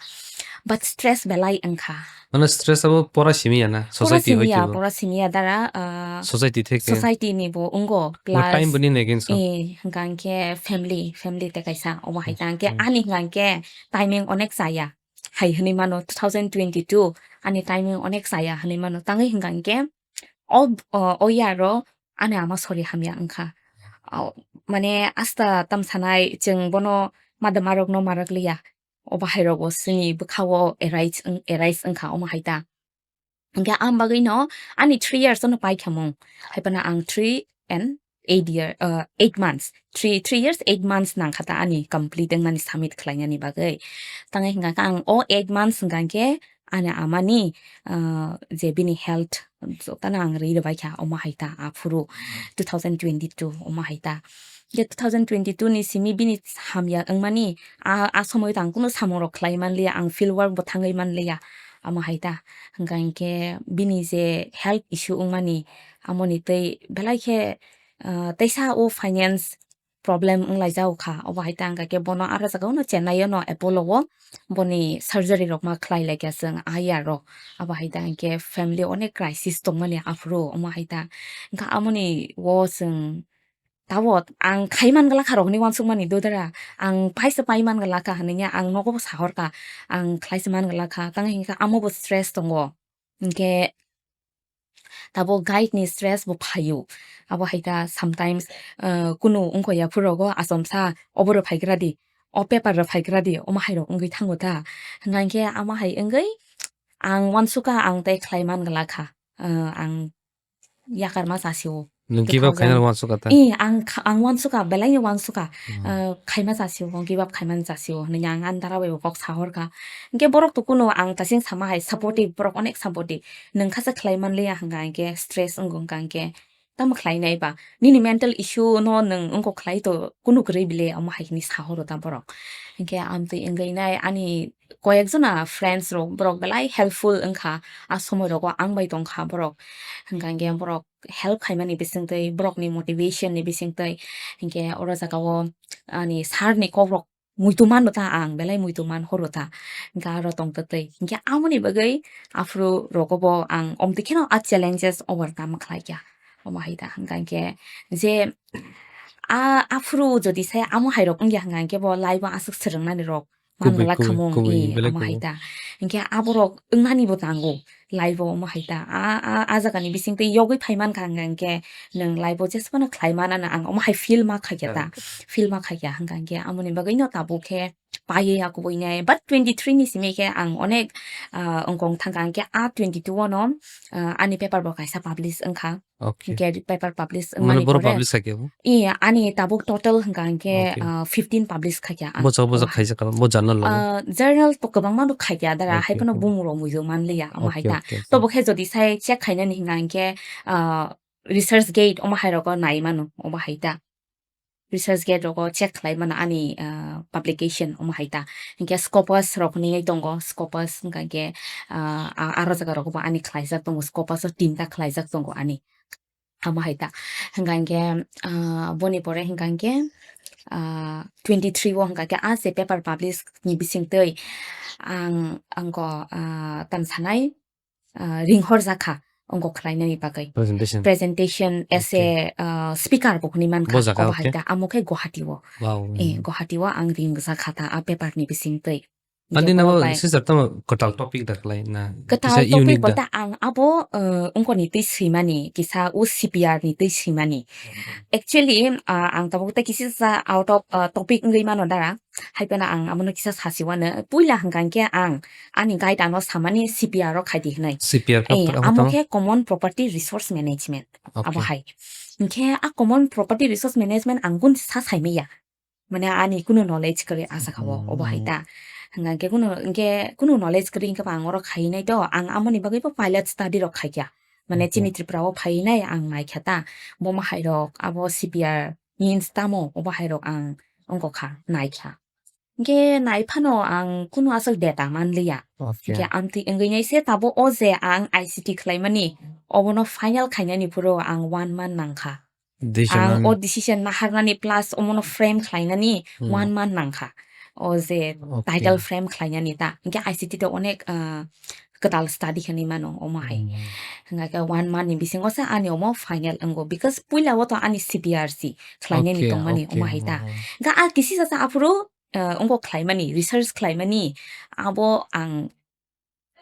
But stress belai wngkha. Mane stress abo pora simi ya na, Pora society simi ya, hoi kebo. pora simi ya dara, ah, Society theke. society ni bo wngo, Bo plus, time bo nini against o. eh, hwnkha hwnkhe family, family te kaisa, obo hai ta. Hwnkhe Hmm. ani hwnkha hwnkhe timing onek chaya. Hai hwnwi mano two thousand twenty-two, ani timing onek chaya hwnwi mano. Tangwi hwnkha hwnkhe o, o, o year o ani ama sori hamya wngkha. O, mane asta tam sanai chwng bono madam arokno marak liya. O bahai rok bo chini bwkha o arise wng-, arise wngkha omo hai ta. Hwnkhe ang bagwi no ani three years no paikha mung. Hai phano ang three and eight year, uh, eight months. Three, three years, eight months nangkha ta ani complete wngmani submit khlainani bagwi. Tangwi hwnkha khe ang o eight months hwnkha khe ani amani, ah, je bini health jotano ang ri rwbaikha, omo hai ta, aphuru two thousand twenty-two omo hai ta. Je two thousand twenty-two ni simi bini hamya wngmani, a, a somoi tang kunu samung rok khlai manliya, ang field work bo thangwi manliya, omo hai ta. Hwnkha hinkhe bini je health issue wngmani, amoni tei belai khe, ah, teisa o finance problem wnglaijak kha. Obo hai ta hwnkha khe bono aro jaga o no Chennai o no Apollo o boni surgery rok ma khlai laikha chwng a year o. Abo hai ta hwnkhe family onek crisis tongmani aphuru omo hai ta. Hwnkha amoni o chwng tabok ang khai man glak kha rok hinwi uansuk mani dudara. Ang paisa pai man glak kha hinwi ang nogo bo sahor kha. Ang khlai se man glak kha. Tang hwnkha amo bo stress tongo. Hwnkhe tabuk guide ni stress bo phaio. Abo hai ta sometimes, uh, kunu wngkha ya phuru rogo achomsa obo rw phaigra di, o paper rw phaigra di, omo hai rok wngwi thango ta. Hwnkha hinkhe amo hai wngwi ang uansukha ang tei khlai man glak kha. Uh, ang yakar ma chasio. Nwng give up khaina two thousand uansukha ta? Eh, ang kha-, ang uansukha, belai ni uansukha. Hmm. Uh, khaima chasio, give up khaimani chasio. Hwnwi ang ani dara bai bo kok sahor kha. Hinkhe borok to kunu ang tasing sama hai supportive, borok onek supportive. Nwng kha se khlai man liya hwnkha hinkhe stress wngo hwnkha hinkhe tamo khlai nai ba? Nini mental issue no nwng wngkok khlai to kunu kwrwi bile omo hai hwnwi sahoro ta borok. Hinkhe amtwi wngwi nai ani koyek jona friends rok borok belai helpful wngkha a somoi rogo ang bai tongkha borok. Hwnkha hinkhe borok help khaimani bisingtwi borokni motivation ni bisingtwi hinkhe oro jaga o ani sir ni kok rok muitu mano ta ang, belai muitu man horo ta. Hingke aro tong twtwi. Hingke amoni bagwi aphuru rogo bo ang omtwi kheno a challenges overcome khlai kya. Omo hai ta. Hingka hingke je a, aphuru jodi sai amo hai rok wngya hingka hingke bo life o aswk swrwng nani rok Kubui, mangala kubui, khamung, kubui, i, belai amo hai kubui. Ta. Hingke aborok wngnani bo tango, life o omo hai ta. A, a, a jaga ni bising twi yogwi phai mankha hingka hingke nwng life o jesphano khlai mana na ang omo hai feel ma khaikya ta. Ah. Feel ma khaikya hingka hingke amoni bagwi no tabuk khe paiye ya kubui nai. But twenty three ni simi khe ang onek, ah, wngkong thangkha hingke a twenty two o no, ah, ani paper bo kaisa publish wngkha. Okay. Hingke paper publish Mane wngmani boro pore publish khaikhe bo? Iya, ani tabuk total hingka hingke, Okay. Ah, fifteen publish khaikha ang. Bosa, bosa Oha. Khaijak kha, bo journal lo? Ah, journal to kwbangma no khaikha dara, Okay, hai phano okay. Bumung rok muijo manliya, omo hai Okay, ta. Okay, okay. Tobo khe jodi sai check khainani hingka hingke, ah, research gate omo hai rogo nai mano, omo hai ta. Research gate rogo check khlai mano ani, ah, publication omo hai ta. Hingke Scopus rok ni tongo, Scopus hingka hingke, ah, a-, aro jaga rogo bo ani khlaijak tongo, Scopus o tinta khlaijak tongo ani. Amo hai ta. Hingka hingke, ah, boni pore hingka hingke, ah, twenty three o hingka hingke a je paper publish ni bising twi ang, angko, ah, tam sanai, ah, ringhor jakha, ongko khlainani bagwi. Presentation. Presentation as Okay. A, ah, speaker bo hwnwi mankha, Bo jaga, obo hai okay. Ta, amo khe Guwahati o. Wow. Eh, Guwahati o ang ring jakha ta, a paper ni bising twi. Ani Hingke nabo borok bai sister tamo kwtal topic da khlai na? Kwtal kisa topic unique da? Bo ta ang abo, ah, ongko ni twi swimani, kisa o C P R ni twi swimani. Actually, ah, ang tabuk tei kisa sa out of, ah, topic wngwi mano dara. Hai phano ang abono kisa sasi wano. Puila hingka hingke ang ani guide ano samani C P R o khaidi hinui. C P R kha Eh, phano amo tamo? Khe Common Property Resource Management. Okay. Abo hai. Hingke a Common Property Resource Management ang gun sa saimaya. Mane ani kunu knowledge kwrwi asa kha o, obo hai ta. Hmm. Hingke kunu, hingke kunu knowledge kwrwi hingke ba ang oro khainai to, ang amoni bagwi bo pilot study rok khaikha. Mane Okay. Chini Tripura o phainai ang naikha ta. Bo ma hai rok, abo C P R means tamo, obo hai rok ang ongko kha, naikha. Hingke nai phano ang kunu aswk data manliya. Okay. Hingke amtwi wngwi nai se tabo o je ang I C T khlaimani, obono final khainani phuru ang one month nangkha. Decision Ang nang- o decision naharnani plus omono frame khlainani Hmm. One month nangkha. O je Okay. Title frame khlainani ta. Hingke I C T to onek, ah, kwtal study khainai mano omo hai. Hmm. Hingke one month ni bisingo se ani omo final wngo. Because puila o to ani C P R C khlainani Okay, tongmani okay, omo hai ta. Hmm. Hingke a kisi sasa aphuru ah, ongko khlaimani, research khlaimani, abo ang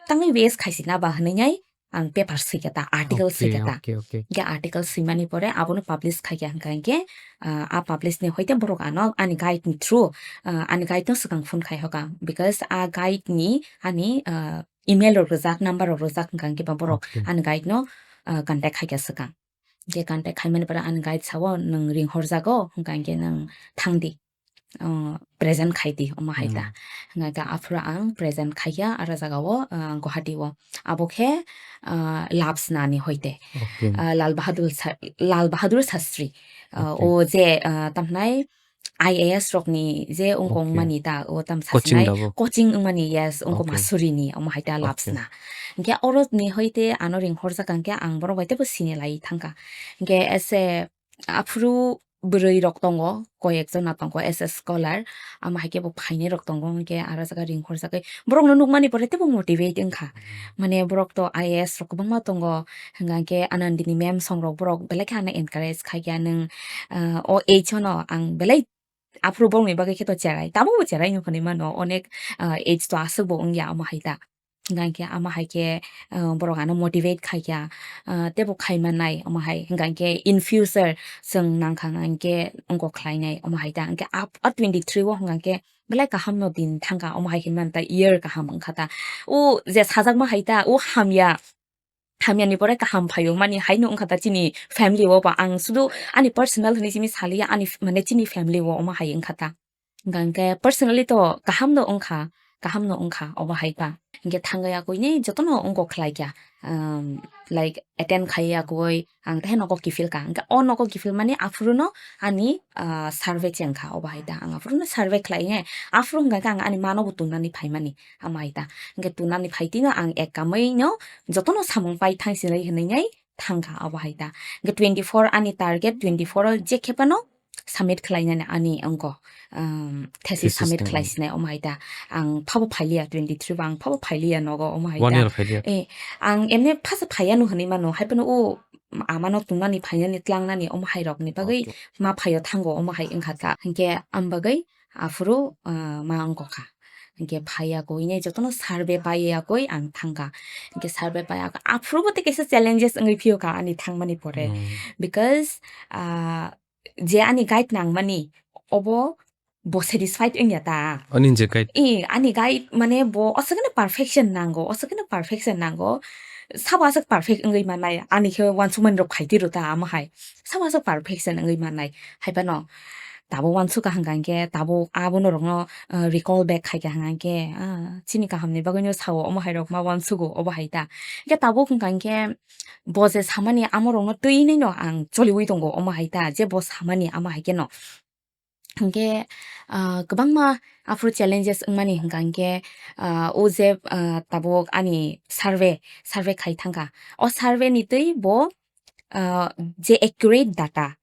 tangwi waste khaisina ba hwnwi nai ang paper swikha ta, article Okay, swikha ta. Okay, okay. Hingke article swimani pore abono publish khaikha hingka hingke, ah, a publish ni hoite borok ano ani guide ni through, ah, ani guide no swkang phone khai hoka. Because a guide ni ani, ah, email rok rwjak, number rok rwjak hingka hingke ba borok Okay. Ani guide no, ah, contact khaikha swkang. Je contact khaimani pore ani guide sao nwng ringhor jago, hingka hingke nwng thangdi, ah, present khaidi, omo hai ta. Hmm. Hingka khe aphuru ang present khaiya, aro jaga o, ah, Guwahati o. Abo khe, ah, Labs nani hoite. Okay. Ah, Lal Bahadur Sa-, Lal Bahadur Shastri. Ah, Okay. O je, ah, tamhnai I A S rokni je ongkong Okay. Mani ta, o tam Coaching sasinai dabo? Coaching wngmani, yes, ongko Okay. Masurini, omo hai ta Labs Okay. Na. Hingke oro ni hoite ano ringhor jaka hingke ang borok bai tebo sini lai thangka. Hingke ese aphuru bwrwi rok tongo, koi ek jona tongo, as a scholar, amo hai khe bo phainai rok tongo, hingke aro jaga ringhor jagwi borok no nukmani pore tebo motivate wngkha. Hmm. Mane borok to I A S rok kwbangma tongo, hingka hingke Anandini ma'am song rok borok belai khe ano encourage khai khe nwng, ah, o age o no ang belai aphuru borokni bagwi khe to cherai, tabukbo cherai wngkha hinwi mano, onek, ah, age to aswk bo wngya omo hai ta. Hingka hingke amo hai khe, ah, borok ano motivate khai kha, ah, tebo khai mannai omo hai. Hingka hingke in future chwng nangkha hingke ongko khlainai omo hai ta. Hingke ap-, a twenty three o hingka hingke belai kaham no din thangkha omo hai hinmani ta, year kaham wngkha ta. O je sajakma hai ta, o hamya, hamyani pore kaham phaio mani haino wngkha ta chini family o ba. Ang sudu ani personal hinwi simi saliya, ani f-, mane chini family o omo hai wngkha ta. Hingka hingke personally to kaham no wngkha, kaham no wngkha obo hai pa. Hingke thangwi akwini jotono wngkok khlai kha, um, like, attend khai akwui ang tehe nogo kiphil kha. Hingke o nogo kiphil mani aphuru no ani, ah, survey chengkha obo hai ta. Ang aphuru no survey khlai nai, aphuru hingka khe ang ani mano bo tungnani phaimani. Amo hai ta. Hingke tunani phaitino ang ek kamui no jotono samung pai thang sinai hinui nai thangkha obo hai ta. Hingke twenty four ani target, twenty four o je khe phano submit khlainani ani wngkha, um, thesis Thesis submit ni, khlai mm. sinai omo hai ta. Ang phabo phailiya twenty three bo ang phabo phailiya nogo omo hai One ta. Year phailiya. Eh, ang emne phasa phaiya no hwnwi mano, hai phano o amano tungnani phainani tlangnani omo hai rokni bagwi Okay. ma phaio thango omo hai wngkha ta. Hinkhe am bagwi aphuru, ah, ma wngkha. Hinkhe phaiya koi nai jotono survey paiya koi ang thangkha. Hinkhe survey paiya koi aphuru bo tei kaisa challenges wngwi phiyokha ani thangmani pore. Hmm. Because, ah, je ani guide nangmani obo bo satisfied wngya ta. Ani je guide. Eh, ani guide mane bo aswkno perfection nango, aswkno perfection nango. Sabo aswk perfect wngwi mannai, ani khe uansukmani rok phaitwi rw ta amo hai. Sabo aswk perfection wngwi mannai. Hai phano tabuk uansukha hwnka hinkhe tabuk abono rokno, uh, recall back khaikha hwnka hinkhe, ah, chini kahamni bagwino sao omo hai rok ma uansugo obo hai ta. Hinkhe tabuk hwnka hinkhe bo je samani amo rokno twi hinwi no ang choliwi tongo omo hai ta, je bo samani amo hai kheno. Hinkhe, ah, kwbangma aphuru challenges wngmani hwnka hinkhe, ah, o je, ah, tabuk ani survey, survey khai thangkha. O survey ni twi bo, ah, je accurate data,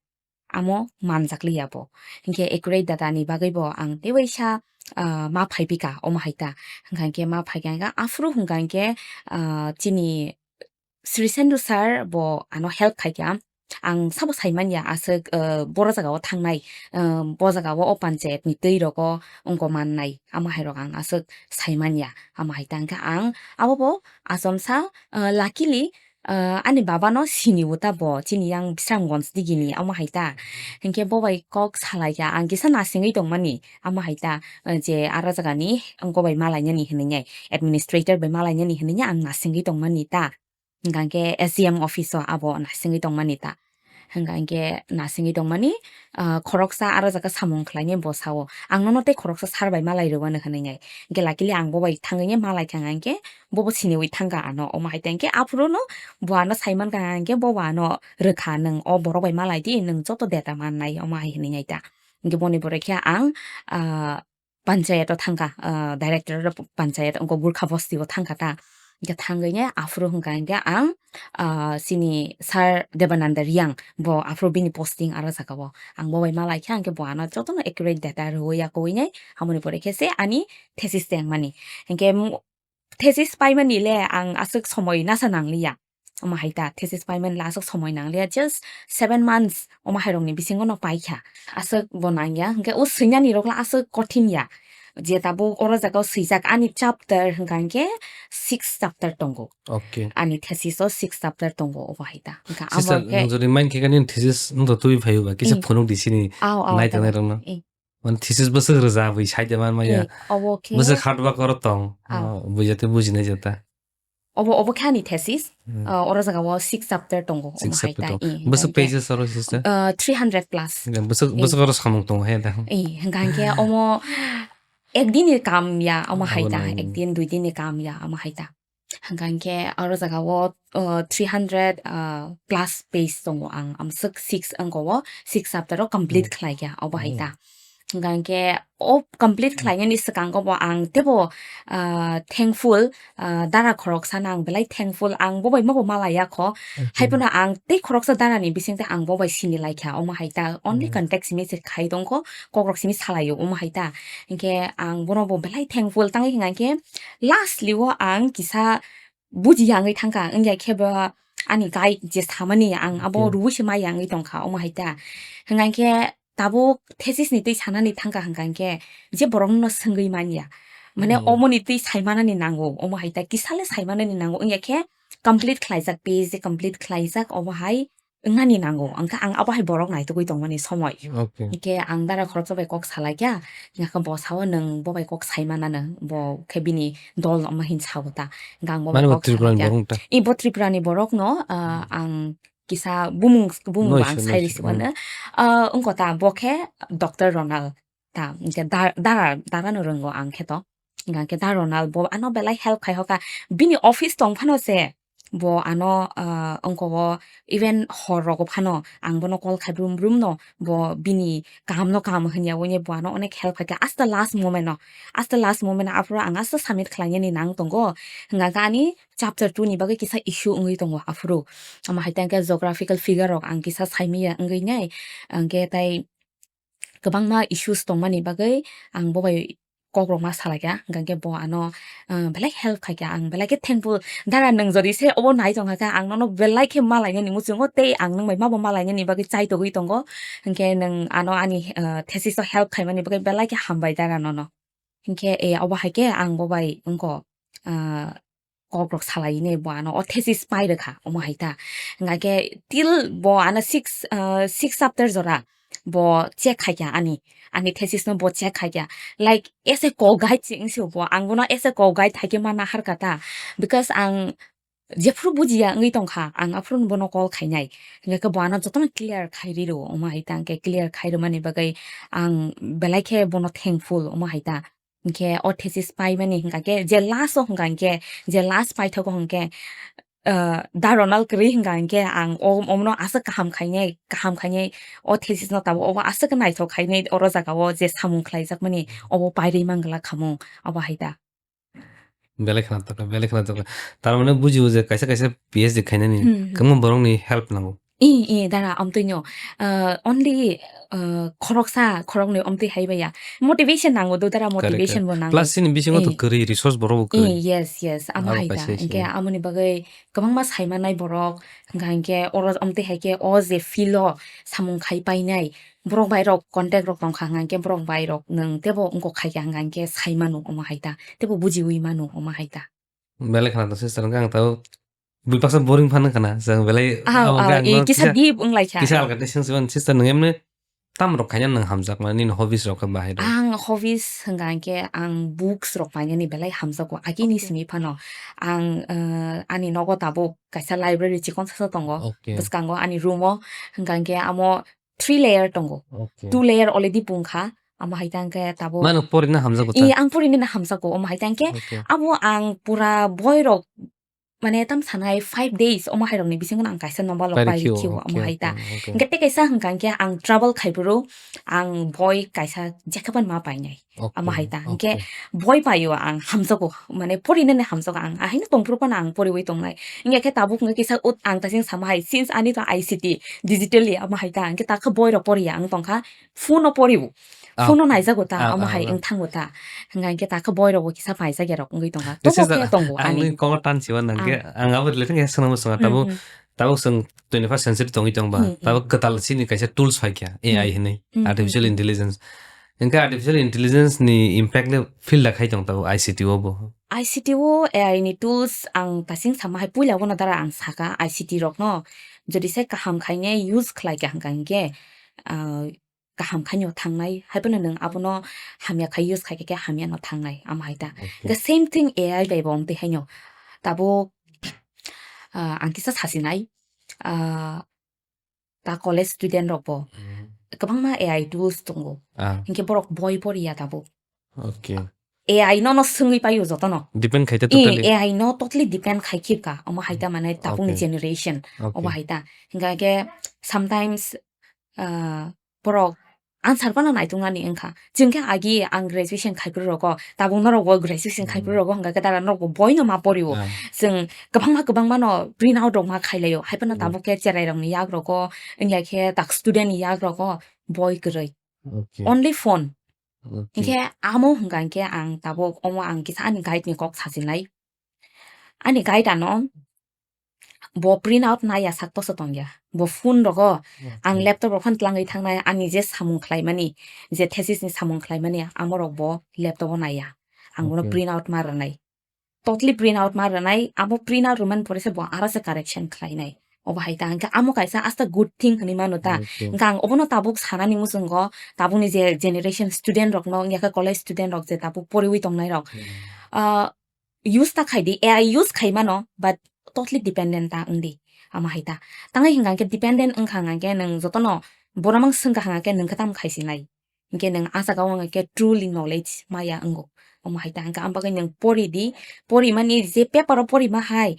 amo manjakliya bo. Hinkhe accurate data ni bagwi bo ang tei waisa, ah, ma phaipika omo hai ta. Hwnka hinkhe ma phaikha hinkhe aphuru hwnka hinkhe, ah, chini Sri Sendhu sir bo ano help khaikha. Ang sabo saimanya aswk, ah, boro jagao thangnai, ah, bo jagao o panchayat ni twi rogo wngko mannai. Amo hai rok ang aswk saimanya. Amo hai ta hinkhe ang abo bo achomsa, ah, luckily, ah, ani baba no sini o ta bo, chini yang Bisramganj digini, amo hai ta. Hinkhe bo bai kok salaikha, ang kisa nasingwi tongmani, amo hai ta, ah, je aro jaga ni wngko bai malainani hinwi nai, administrator bai malainani hinwi nai ang nasingwi tongmani ta. Hwnka hinkhe S D M office o abo nasingwi tongmani ta. Hwnka hinkhe nasingwi tongmani, ah, khoroksa aro jaga samung khlainai bo sao. Ang nono tei khoroksa sir bai malai rwmani hinwi nai. Hinkhe luckily ang bo bai thangwi malai thang hinkhe bobo siniwi thangkha ano. Omo hai ta hinkhe aphuru no bo ano saimankha hinkhe bobo ano rwkha, "Nwng o borok bai malai di, nwng joto data mannai," omo hai hinwi nai ta. Hinkhe boni pore khe ang, ah, panchayat o thangkha, ah, director panchayat wngkha Gurkha bosti o thangkha ta. Hinkhe thangwi ne aphuru hwnka hinkhe ang, ah, chini sir Debananda Riyang bo aphuru bini posting aro jaga o. Ang bo bai malai khe hinkhe bo ano jotono accurate data rwui ya kowinai, amoni pore khe se ani thesis tengmani. Hinkhe thesis paimani le ang aswk somoi nasa nangliya. Omo hai ta, thesis paimani le aswk somoi nangliya, just seven months omo hai rokni bisingo no paikha. Aswk bo nangya, hinkhe o swinani rok le aswk kothin ya. Je tabuk oro jaga o swijak ani chapter hwnka hinkhe six chapter tongo. Okay. Ani thesis o six chapter tongo obo hai ta. Hinkhe Sister, amo khe nwng jodi main khe nini thesis nwng to twi phaio ba, kisa Hmm. phunuk di sini Ao, ao, nai tongo. Tangnai rokno. Eh. Mane thesis bwswk rwja bwi sai de man maya. Eh, obo khe Bwswk hard work oro tong. Ah. Oh, bui jate bujinai jata. Obo, obo khe ani thesis. Hmm. Ah, oro jaga o six chapter tongo, Six omo hai chapter ta, tongo. eh, Bwswk hingkha hinkhe, pages oro, sister? Ah, three hundred plus. Hingkha bwswk, Eh. Bwswk oro samung tongo he da. Eh, hingkha hinkhe omo ekdin ni kam ya, omo hai Abo ta, nang. Ekdin, dui din ni kam ya, omo hai ta. Hingkha hinkhe oro jaga o, uh, three hundred, uh, plus page tongo ang, amswk six wngko o, six chapter o complete Hmm. khlai kha, obo hai Oh. ta. Hingkha hinkhe o complete Hmm. khlainani swkango bo ang teibo, uh, thankful, uh, dara khoroksa no ang belai thankful, ang bo bai ma bo malai ya kho. Okay. Hai phano ang tei khoroksa dara ni bising tei ang bo bai sini lai kha, omo hai ta, only Hmm. contact simi se khai tong kho, kokrok simi salai o, omo hai ta. Hinkhe ang bono bo belai thankful, tangwi hingkha hinkhe lastly o ang kisa buji ya wngwi thangkha, wngya khe bo ani guide je samani ang abo Okay. rwui se maya wngwi tongkha, omo hai ta. Hwnka hinkhe tabuk thesis ni twi sanani thangkha hwnka hinkhe je borok no swngwi manya. Mane Hmm. omoni twi saimanani nango, omo hai ta kisa le saimanani nango, wngya khe complete khlaijak, P H D complete khlaijak, obo hai wngnani nango, wngkha ang abo hai borok naitugwi tongmani somoi. Okay. Hinkhe ang dara khoroksa bai kok salai kha, hinkhe bo sao nwng bo bai kok sai manano, bo khe bini dol no omo hin sao ta. Hinkhe ang bo bai Mane bo kok Tripura salai ni kha. Borok ta? I bo Tripura ni borok no, ah, Hmm. ang kisa bumung, bumung No ba ang issue, no sai issue. Risi mano. Hmm. Ah, wngkha ta, bo khe Doctor Ronald ta, hinkhe da-, dara, dara no rwngo ang khe to. Hinkhe da Ronald bo ano belai help khai hoka. Bini office tong phano se bo ano, ah, wngko o even hor rogo phano ang bono call khai brum brum no bo bini kaham no kaham hwnyawi bo ano onek help khai kha. Asta last moment no, asta last moment no aphuru ang asta submit khlainani nang tongo. Hwnka khe ani chapter two ni bagwi kisa issue wngwi tongo aphuru. Omo hai tang khe geographical figure rok ang kisa saimanya wngwi nai. Hwnkhe tai kwbangma issues tongmani bagwi ang bo bai kokrokma salaikha, hwnkha khe bo ano, ah, belai help khaikha, ang belai khe thankful. Dara, nwng jodi se obo nai tongkha khe, ang nono belai khe malainani muchungo tei ang nwng bai mabo malainani bagwi chai togwi tongo. Hwnkhe nwng ano ani, ah, thesis o help khaimani bagwi belai khe hambai dara nono. Hwnkhe, eh, obo hai khe ang bo bai wngkha, ah, kokrok salainai bo ano o thesis pai rwkha, omo hai ta. Hwnkha khe till bo ano six, ah, six chapter jora bo check khaikha ani, ani thesis no bo check khaikha. Like, as a co-guide se wngsi bo, ang bono as a co-guide hai khe ma naharkha ta. Because ang jephuru bujiya wngwi tongkha, ang aphuru bono call khainai. Hwnkha khe bo ano jotono clear khai riro, omo hai ta. Hwnkhe clear khai rwmani bagwi ang belai khe bono thankful, omo hai ta. Hwnkhe o thesis paimani hwnkha khe je last o hwnkha hwnkhe, je last paithago hwnkhe, ah, da Ronald kwrwi hwnkha hwnkhe ang o, omono aswk kaham khainai, kaham khainai o thesis no tabuk obo aswk naithok khainai oro jaga o je samung khlaijakmani obo pairwi manglak khamung obo hai ta. Belai khna tokla, belai khna tokla. Tar mane bujio je kaisa kaisa P H D khainani Hmm, hmm. kwbangma borokni help nango. I, i, dara, amtwino, uh, only, uh, khoroksa, khoroknwi amtwi hai baya. Motivation nango do, dara, Correct, motivation correct. bo nango. Plus, chini bisingo to Eh. kwrwi resource borok bo kwrwi. Eh, yes, yes, amo Abo hai da. kaisa Hingke isi. amoni bagwi kwbangma saimanai borok, hingka hingke oro amtwi hai khe o je field o samung khai painai, borok bai rok contact rok tongkha, hingka hingke borok bai rok nwng tebo wngkok khai kha, hingka hingke sai mano omo hai ta, tebo bujiwi mano omo hai ta. Belai khna to sister, hwnkhe ang tao bui baksa boring phano khna, chwng belai Aw, abo aw, hwnkhe ang i no kisa kisa, deep wng lai kha. kisa alga tei swng siban sister, nwng emne tam rok khaina nwng hamjak mani, nini hobbies rok khe bahai rok? Ang hobbies hwnkha hwnkhe ang books rok painani belai hamjago. Agini Okay. simi phano ang, eh, ani nogo tabuk kaisa library chikon sasa tongo. Okay. Bwskango ani room o hwnkha hwnkhe amo three layer tongo. Okay. Two layer already pungkha. Amo hai tangkhe tabuk Mano porina hamjago ta? I, ang porinina hamjago. Omo hai tangkhe Okay. abo ang pura boy rok mane tam sanai five days omo hai rokni bisingo ang kaisa novel rok Pairi pai khio, rikhiyo omo okay, hai ta. okay, okay. Hingke tei kaisa hingka hingke ang travel khai phuru ang boy kaisa jekhaban ma painai. Okay, Omo hai ta. Hingke okay. boy paio ang hamjago, mane porinani hamjago ang. Ahaino tongphuru phano ang poriwi tongnai. Hingke khe tabuk hingke kisa ut ang tasing sama hai since ani to I C T digitally omo hai ta. Hingke takha boy rok poriya ang tongkha phone o poribo. Ah, Phone o naijago ta, ah, omo ah, hai ah. wng thango ta. Hingka hingke takha boy rok bo kisa paijak ya rok wngwi tongkha. This Tobo is the, khe tongo ang ani. nini kokno tan siwa nang khe, Ah. ang abo related khe swnamo swnga. Hmm, Tabuk, hmm. tabuk chwng twenty-first century tongwi tong ba. Hmm, hmm. Tabuk kwtal chini kaisa tools phai kha, A I Hmm. hinwi, Hmm, hmm, artificial hmm. intelligence. Hingke artificial intelligence ni impact le feel da khai tong tabuk I C T o bo. I C T o A I ni tools ang tasing sama hai puila bono dara ang saka I C T rok no. Jodi se kaham khaine use khlai kha hingka hingke, ah, kaham khaino thangnai, haiphano nwng abono hamya khai use khai khe hamyano thangnai, amo hai ta. Okay. The same thing A I bai bo wng twi haino. Tabuk, ah, ang kisa sasinai, ah, ta college student rok bo Mhm. kwbangma A I tools tongo. Ah. Hinkhe borok boi poriya tabuk. Okay. A I no no swngwi paio jotono. Depend khai ta Eh, totally. A I no totally depend khai khibka. Omo hai ta mane tabukni Okay. generation. Okay. Obo hai ta. Hinkhe sometimes, ah, borok answer phano naituknani wngkha. Chwng khe agi ang graduation khai phuru rogo, tabuk norok bo graduation khai phuru Hmm. rogo, hwnkha khe dara norok bo boino ma porio. Ah. Chwng kwbangma kwbangma no print out rok ma khailaio. Hai phano Hmm. tabuk khe cherai rokni yak rogo, wngya khe tak student ni yak rogo boi kwrwi. Okay. Only phone. Okay. Hinkhe amo hwnkha hinkhe ang tabuk omo ang kisa ani guide ni kok sajinai. Ani guide ano bo print out naiya sak toso tongya. Bo phone rogo ang Okay. laptop rok phano twlangwi thangnai, ani je samung khlaimani, je thesis ni samung khlaimani, amo rok bo laptop o naiya. Ang bono Okay. print out ma rwnai. Totally print out ma rwnai, abo print out rwmani pore se bo aro se correction khlainai. Obo hai ta, hwnkhe amo kaisa asta good thing hwnwi mano ta. Okay. Hwnkhe ang obono tabuk sanani muchungo, tabukni je generation student rokno, wngya khe college student rok je tabuk poriwi tongnai rok. Hmm. Ah, use ta khai di, A I use khai mano, but totally dependent ta wng di, amo hai ta. Tangwi hwnkha hwnkhe dependent wngkha hwnkha hwnkhe nwng jotono boromang swngkha hwnkha hwnkhe nwng khe tamo khai sinai. Hwnkhe nwng ah jaga o hwnkha khe truly knowledge maya wngo. Omo hai ta hwnkhe, am bagwi nwng pori di, pori mani je paper o pori ma hai,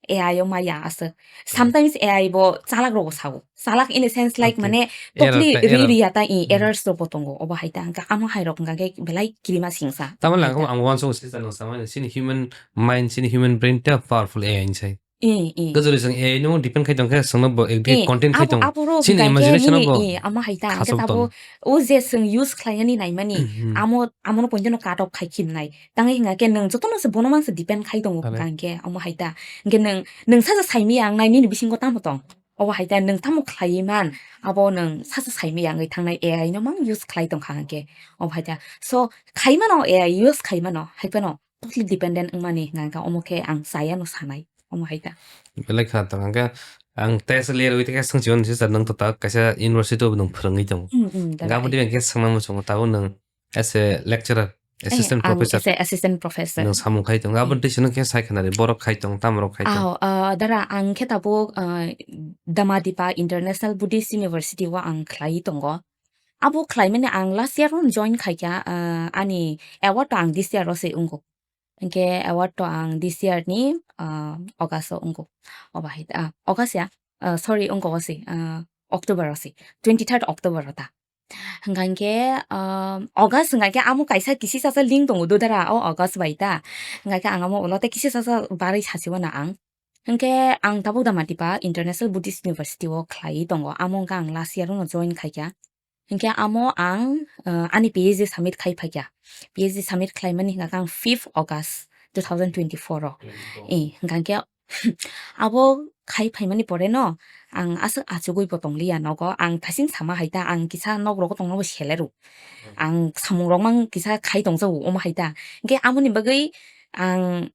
A I o maya aswk. Hmm. Sometimes A I bo chalak rogo sao. Chalak in a sense like Okay. mane Error totally ta, error. ri riya ta i Hmm. errors rok bo tongo. Obo hai ta hwnkhe amo hai rok hwnkha khe belai kirima singsa. Tamo Omo hai lang ta. ang uansuk sister no samani chini human mind, chini human brain ta powerful A I ni sai. Eh, eh. Gajoli chwng A I no depend khai tong khe, chwngno bo agree Eh, content khai abo, tong. Abo rok Chini hingkha khe imagination nini, abo eh, amo hai ta, hingkhe khasok tabo tong. O je chwng use khlainani naimani, Hmm. amo, amono poinjono cut off khai khim nai. Tangwi hingkha khe nwng jotono se bono mang se depend khai tongo Kale. Hingkha hingkhe amo hai ta. Hingkhe nwng, nwng saja saimaya ang nai nini bisingo tamo tong. Obo hai ta nwng tamo khlaiwi man, abo nwng saja saimaya wngwi thangnai A I no mang use khlai tongkha hingkhe. Obo hai ta. So, khai mano A I use khai mano, hai phano totally dependent wngmani hingkha hingkha omo khe ang chaya no sanai. Omo hai ta. Belai kha tong hingkha ang tei se ler wi tei khe swngchio ni sir nwng to ta kaisa university o nwng phwrwngwi tongo. Hmm, hmm, Hingkha abo belai. Dibe khe swngna muchungo tabuk nwng as a lecturer, Eh, assistant ang professor. As a assistant professor. Nwng samung khai tongo. Abo Hmm. tei sino khe sai khna ri borok khai tong, tamo rok khai tong. Aho, ah, dara ang khe tabuk, ah, Damadipa International Buddhist University o ang khlai tongo. Abo khlaimani ang last year o join khaikha, ah, ani award to ang this year o se wngo. Hingkhe award to ang this year ni, ah, August o wngo. Obo hai, ah, August ya? Ah, sorry, wngo o se, ah, October o se. Twenty third October o ta. Hingkha hingkhe, ah, August hingkha khe amo kaisa kisi sasa link tongo do dara o August bai ta. Hingkha khe ang amo ulo tei kisi sasa barwi sasi wana ang. Hingkhe ang tabuk Damadipa International Buddhist University o khlaiwi tongo. Amo hingkha ang last year o no join khaikha. Hingkhe amo ang, ah, ani P H D submit khai phaikha. P H D submit khlaimani hingkha khe ang fifth August two thousand twenty-four o. Eh, hingkha khe abo khai phaimani pore no ang aswk achugwi bo tongliya nogo. Ang thasing sama hai ta, ang kisa nok rogo tongno bo seleru. Ang samung rok mang kisa khai tongjago omo hai ta. Hingkhe amoni bagwi ang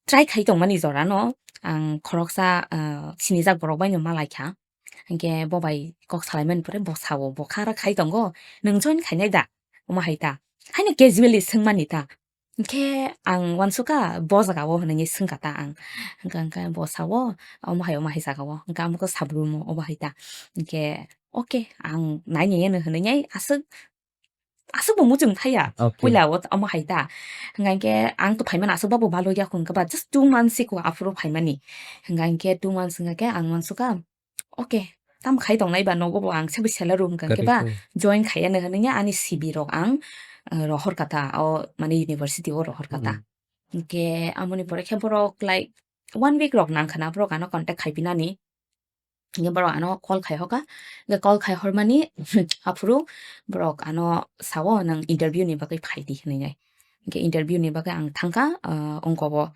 try khai tongmani jorano ang khoroksa, ah, sinijak borok bai no malaikha. Hingkhe bo bai kok salaimani pore bo sao, bo khara khai tongo, "Nwng join khainai da?" Omo hai ta. Haino casually swngmani ta. Hingkhe ang uansukha bo jaga o hwnwi swngkha ta ang. Hingkha, hingkha bo sao, "Omo hai, omo hai jaga o." Hingkha amo khe sabrumo obo hai ta. Hingkhe, "Okay, ang naini eno," hwnwi aswk aswk bo muchung thaya. Okay. Puila o omo hai ta. Hingkha khe ang to phaimani aswk ba bo balo ya hwn khe ba just two months siko aphuru phaimani. Hingkha khe two months hingkha khe ang uansukha, okay, tamo khai tongnai ba nogo bo ang sebo salary hingkha khe Correct, ba correct. Join khaiya no hwnwi ani C V rok ang, eh, rohor kha ta o mane university o rohor kha ta. Hmm. Hingkhe amoni pore khe borok like one week rok nang khana borok ano contact khai pinani. Hingke borok ano call khai hoka. Hingke call khai hormani aphuru borok ano sao, "Nwng interview ni bagwi phai di," hinui nai. Hingke interview ni bagwi ang thangka, ah, ongko bo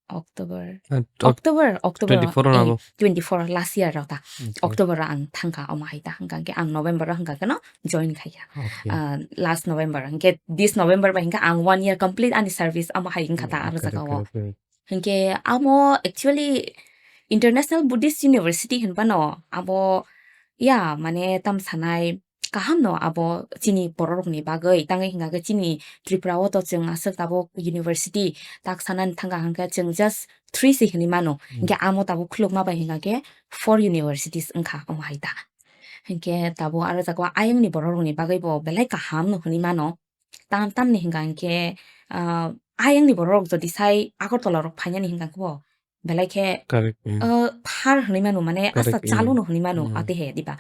October, Ah, Oc-, October, October, twenty-four eh, ano bo. Twenty-four last year rok ta. Okay. October o ang thangka omo hai ta. Hingka hingke ang November o hingka keno join khaika. Okay. Ah, last November. Hingke this November ba hingka ang one year complete ani service omo hai hingka ta. Hmm, aro correct, jaga o. Correct, correct. Hingke amo actually International Buddhist University hinphano abo ya mane tam sanai kaham no abo chini borok rokni bagwi. Tangwi hingka khe chini Tripura o to chwng aswk tabuk university tak sanani thangka hingke chwng just three se hinui mano. Hmm. Hingke amo tabuk khulukma bai hingka khe four universities wngkha omo hai ta. Hingke tabuk aro jaga o ayang ni borok rokni bagwi bo belai kaham no hinui mano. Tam, tamni hingka hingke, ah, ayang ni borok rok jodi sai Agartala rok phainani hingka khe bo belai khe, Correct, mm. Ah, phar hinui mano, mane asta Correct, mm. Chalo no hinui mano, Mm. Ate he diba.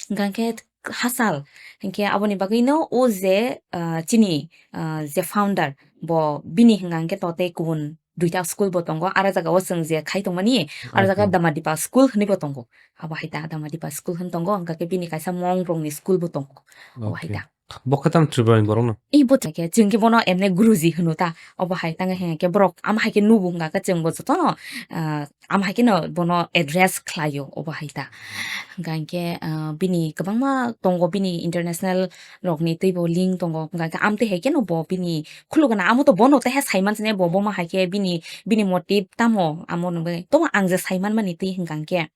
Hingka hingke hachal, hingke aboni bagwi no o je, ah, chini, ah, je founder bo bini hingka hingke to tei kubun duita school bo tongo, ara jaga o chwng je khai tongmani, ara jaga Okay. Damadipa school hinui bo tongo. Abo hai ta Damadipa school hin tongo, hingka khe bini kaisa mong rokni school bo tongo. Abo hai Okay. Ta. Bo khe tam Tripura ni borok no? I bo thai khe chwng khe bono emne Guruji hwno ta. Obo hai tang he khe borok ama hai khe nugo hwnga khe chwng bo jotono, ah, ama hai khe no bono address khlaio obo hai ta. Hwnka hinkhe, ah, bini kwbangma tongo bini international rokni teibo link tongo. Hwnka hinkhe amtwi hai khe no bo bini khulugana amo to bono taiha saiman sene bo boma hai khe bini, bini motive tamo amo nungwi. Tobo ang je saiman mani twi hwnka hinkhe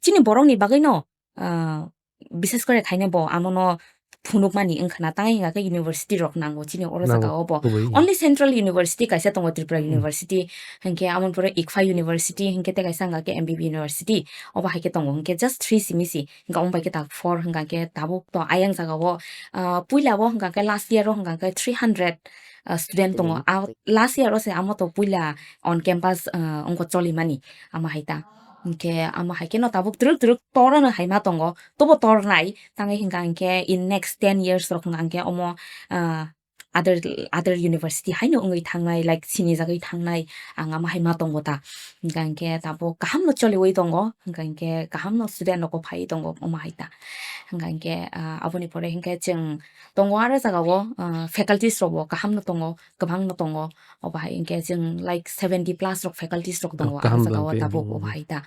chini borokni bagwi no, ah, bises kore khaine bo amono phunukmani wngkha na, tangwi hwnka khe university rok nango chini oro Nango, jaga o bo. Kubui. Only central university kaisa tongo, Tripura Hmm. University, hinkhe amoni pore Ikpha University, hinkhe tei kaisa hwnka khe M B B University, obo hai khe tongo, hinkhe just three simi si, hinkhe omo bai khe tak four hwnka khe tabuk to ayang jaga o, ah, puila o hwnka khe last year o hwnka khe three hundred, ah, student tongo. Student. Ah, last year o se amo to puila on campus, ah, wngkha cholimani, amo hai ta. Hinkhe amo hai kheno tabuk twrwk twrwk torano hai ma tongo, tobo tornai, tangwi hwnka hinkhe in next ten years rok hwnka hinkhe omo, ah, other, other university haino wngwi thangnai, like, sinijagwi thangnai, ang ama hai ma tongo ta. Hwnkha hinkhe tabuk kahamno choliwi tongo, hwnkha hinkhe kahamno student rokbo phaiwi tongo, omo hai ta. Hwnkha hinkhe, ah, aboni pore hinkhe chwng tongo aro jagao, ah, faculties rokbo kahamno tongo, kwbangno tongo. Obo hai hinkhe chwng, like, seventy plus rok faculties rok tongo, aro kaham jagao bangkhe, tabuk hmm, obo hai ta.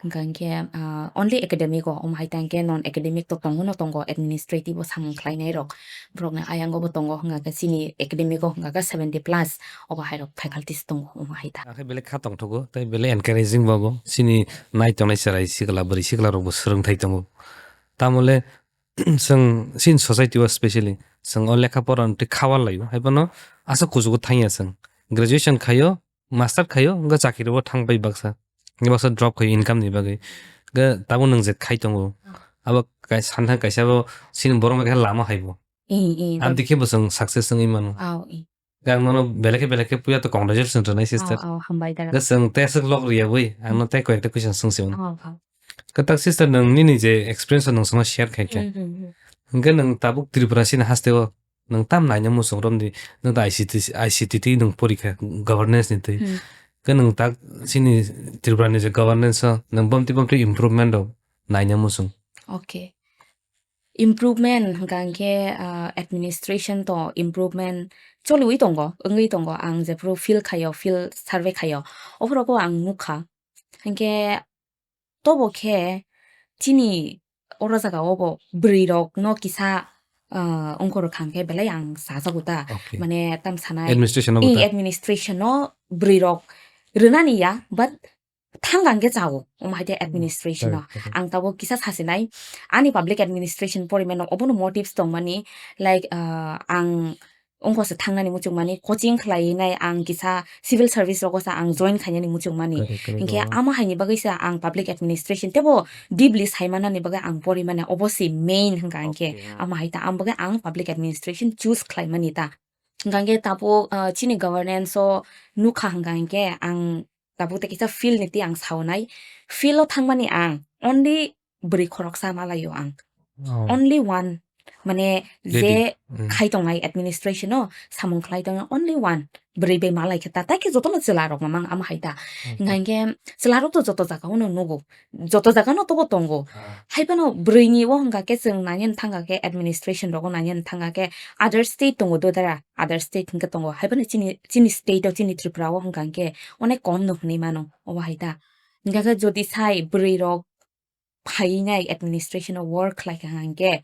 Hwnkha hinkhe, ah, only academic o, omo hai ta hinkhe non academic to tongo no tongo, administrative o samung khlainai rok. Borokni ayang o bo tongo, hwnkha khe chini academic o hwnkha khe seventy plus, obo hai rok faculties tongo, omo hai ta. Akhe belai kha tongthogo, tei belai encouraging bo bo. Chini nai tongnai chwrai sikla, bwrwi sikla rok bo swrwngthai tongo. Tamole, chwng chini society o specially, chwng o lekha pora tei kha wal laio, hai phano aswk kuchugo thangya chwng. Graduation khaio, master khaio, wngkha chakri rok thang pai baksa. Baksa drop khaio income ni bagwi. Wngkha tabuk nwng je khai tongo. Abo kai-, santhang kaisa bo chini borok bai khe lama hai bo. Ee, ee, amtwi khe bo chwng success wngwi mano. Aw, ee. Ang nono belai khe belai khe puya to congratulations rwnai, sister. Aw, aw, hambai dara. Ga chwng tei aswk log riya bwi, ang no tei koi ekta question swng se mano. Aw, aw. Kwtak sister, nwng nini je experience o nwng sono share khai khe. Hmm, hmm, hmm. Hwnkhe nwng tabuk Tripura sini haste o nwng tam naina muchung romdi, nwng ta I C T, I C T twi nwng porikha, governance ni twi. Hmm. Hwnkhe nwng tak sini Tripura ni je governance o nwng bomti bomti improvement rok naina muchung. Okay. Improvement hwnkha hinkhe, ah, administration to improvement choliwi tongo, wngwi tongo. Ang jephuru field khaio, field survey khaio, ophuru ang nukha. Hinkhe tobo khe chini oro jaga o bo bwrwi rok no kisa, ah, ongkhor kha hinkhe belai ang sajago ta. Okay. Mane tam sanai, administration o bo ta? Administration o bwrwi rok rwnani ya, but thang ang khe chao, omo hai khe administration o. Hmm, correct, correct. Ang tabuk kisa sasinai, ani public administration porimano obono motives tongmani, like, ah, ang ongkho se thangnani muchungmani, coaching khlainai ang kisa civil service rogo sa ang join khainani muchungmani. Correct, correct, hinkhe oh. Amo haini bagwi sa ang public administration tebo deeply saimanani bagwi ang porimani, obo se main hwnkha hinkhe. Okay, yeah. Amo hai ta, amo bagwi ang public administration choose khlaimani ta. Hwnkha hinkhe tabuk, ah, chini governance o nukha hwnkha hinkhe ang tabuk tei kisa field ni twi ang saunai. Field o thangmani ang only bwrwi khoroksa malaio ang. Oh. Only one, mane, lady. Je mm. Khai tongnai administration o samung khlai tongnai only one. Bwrwi bai malai khe ta, tai khe jotono chwla rok mamang ama hai ta. Okay. Hwnkha hinkhe chwla rok to joto jaga o no nugo. Joto jaga no tobo tongo. Ah. Hai phano bwrwi ni o hwnkha khe chwng nai thangkha khe administration rogo nai thangkha khe other state tongo do dara. Other state hwnkhe tongo. Hai phano chini, chini state o, chini Tripura o hwnkha hinkhe onek kom no hwnwi mano, obo hai ta. Hwnkha khe jodi sai bwrwi rok phainai administration o work khlai kha hinkhe,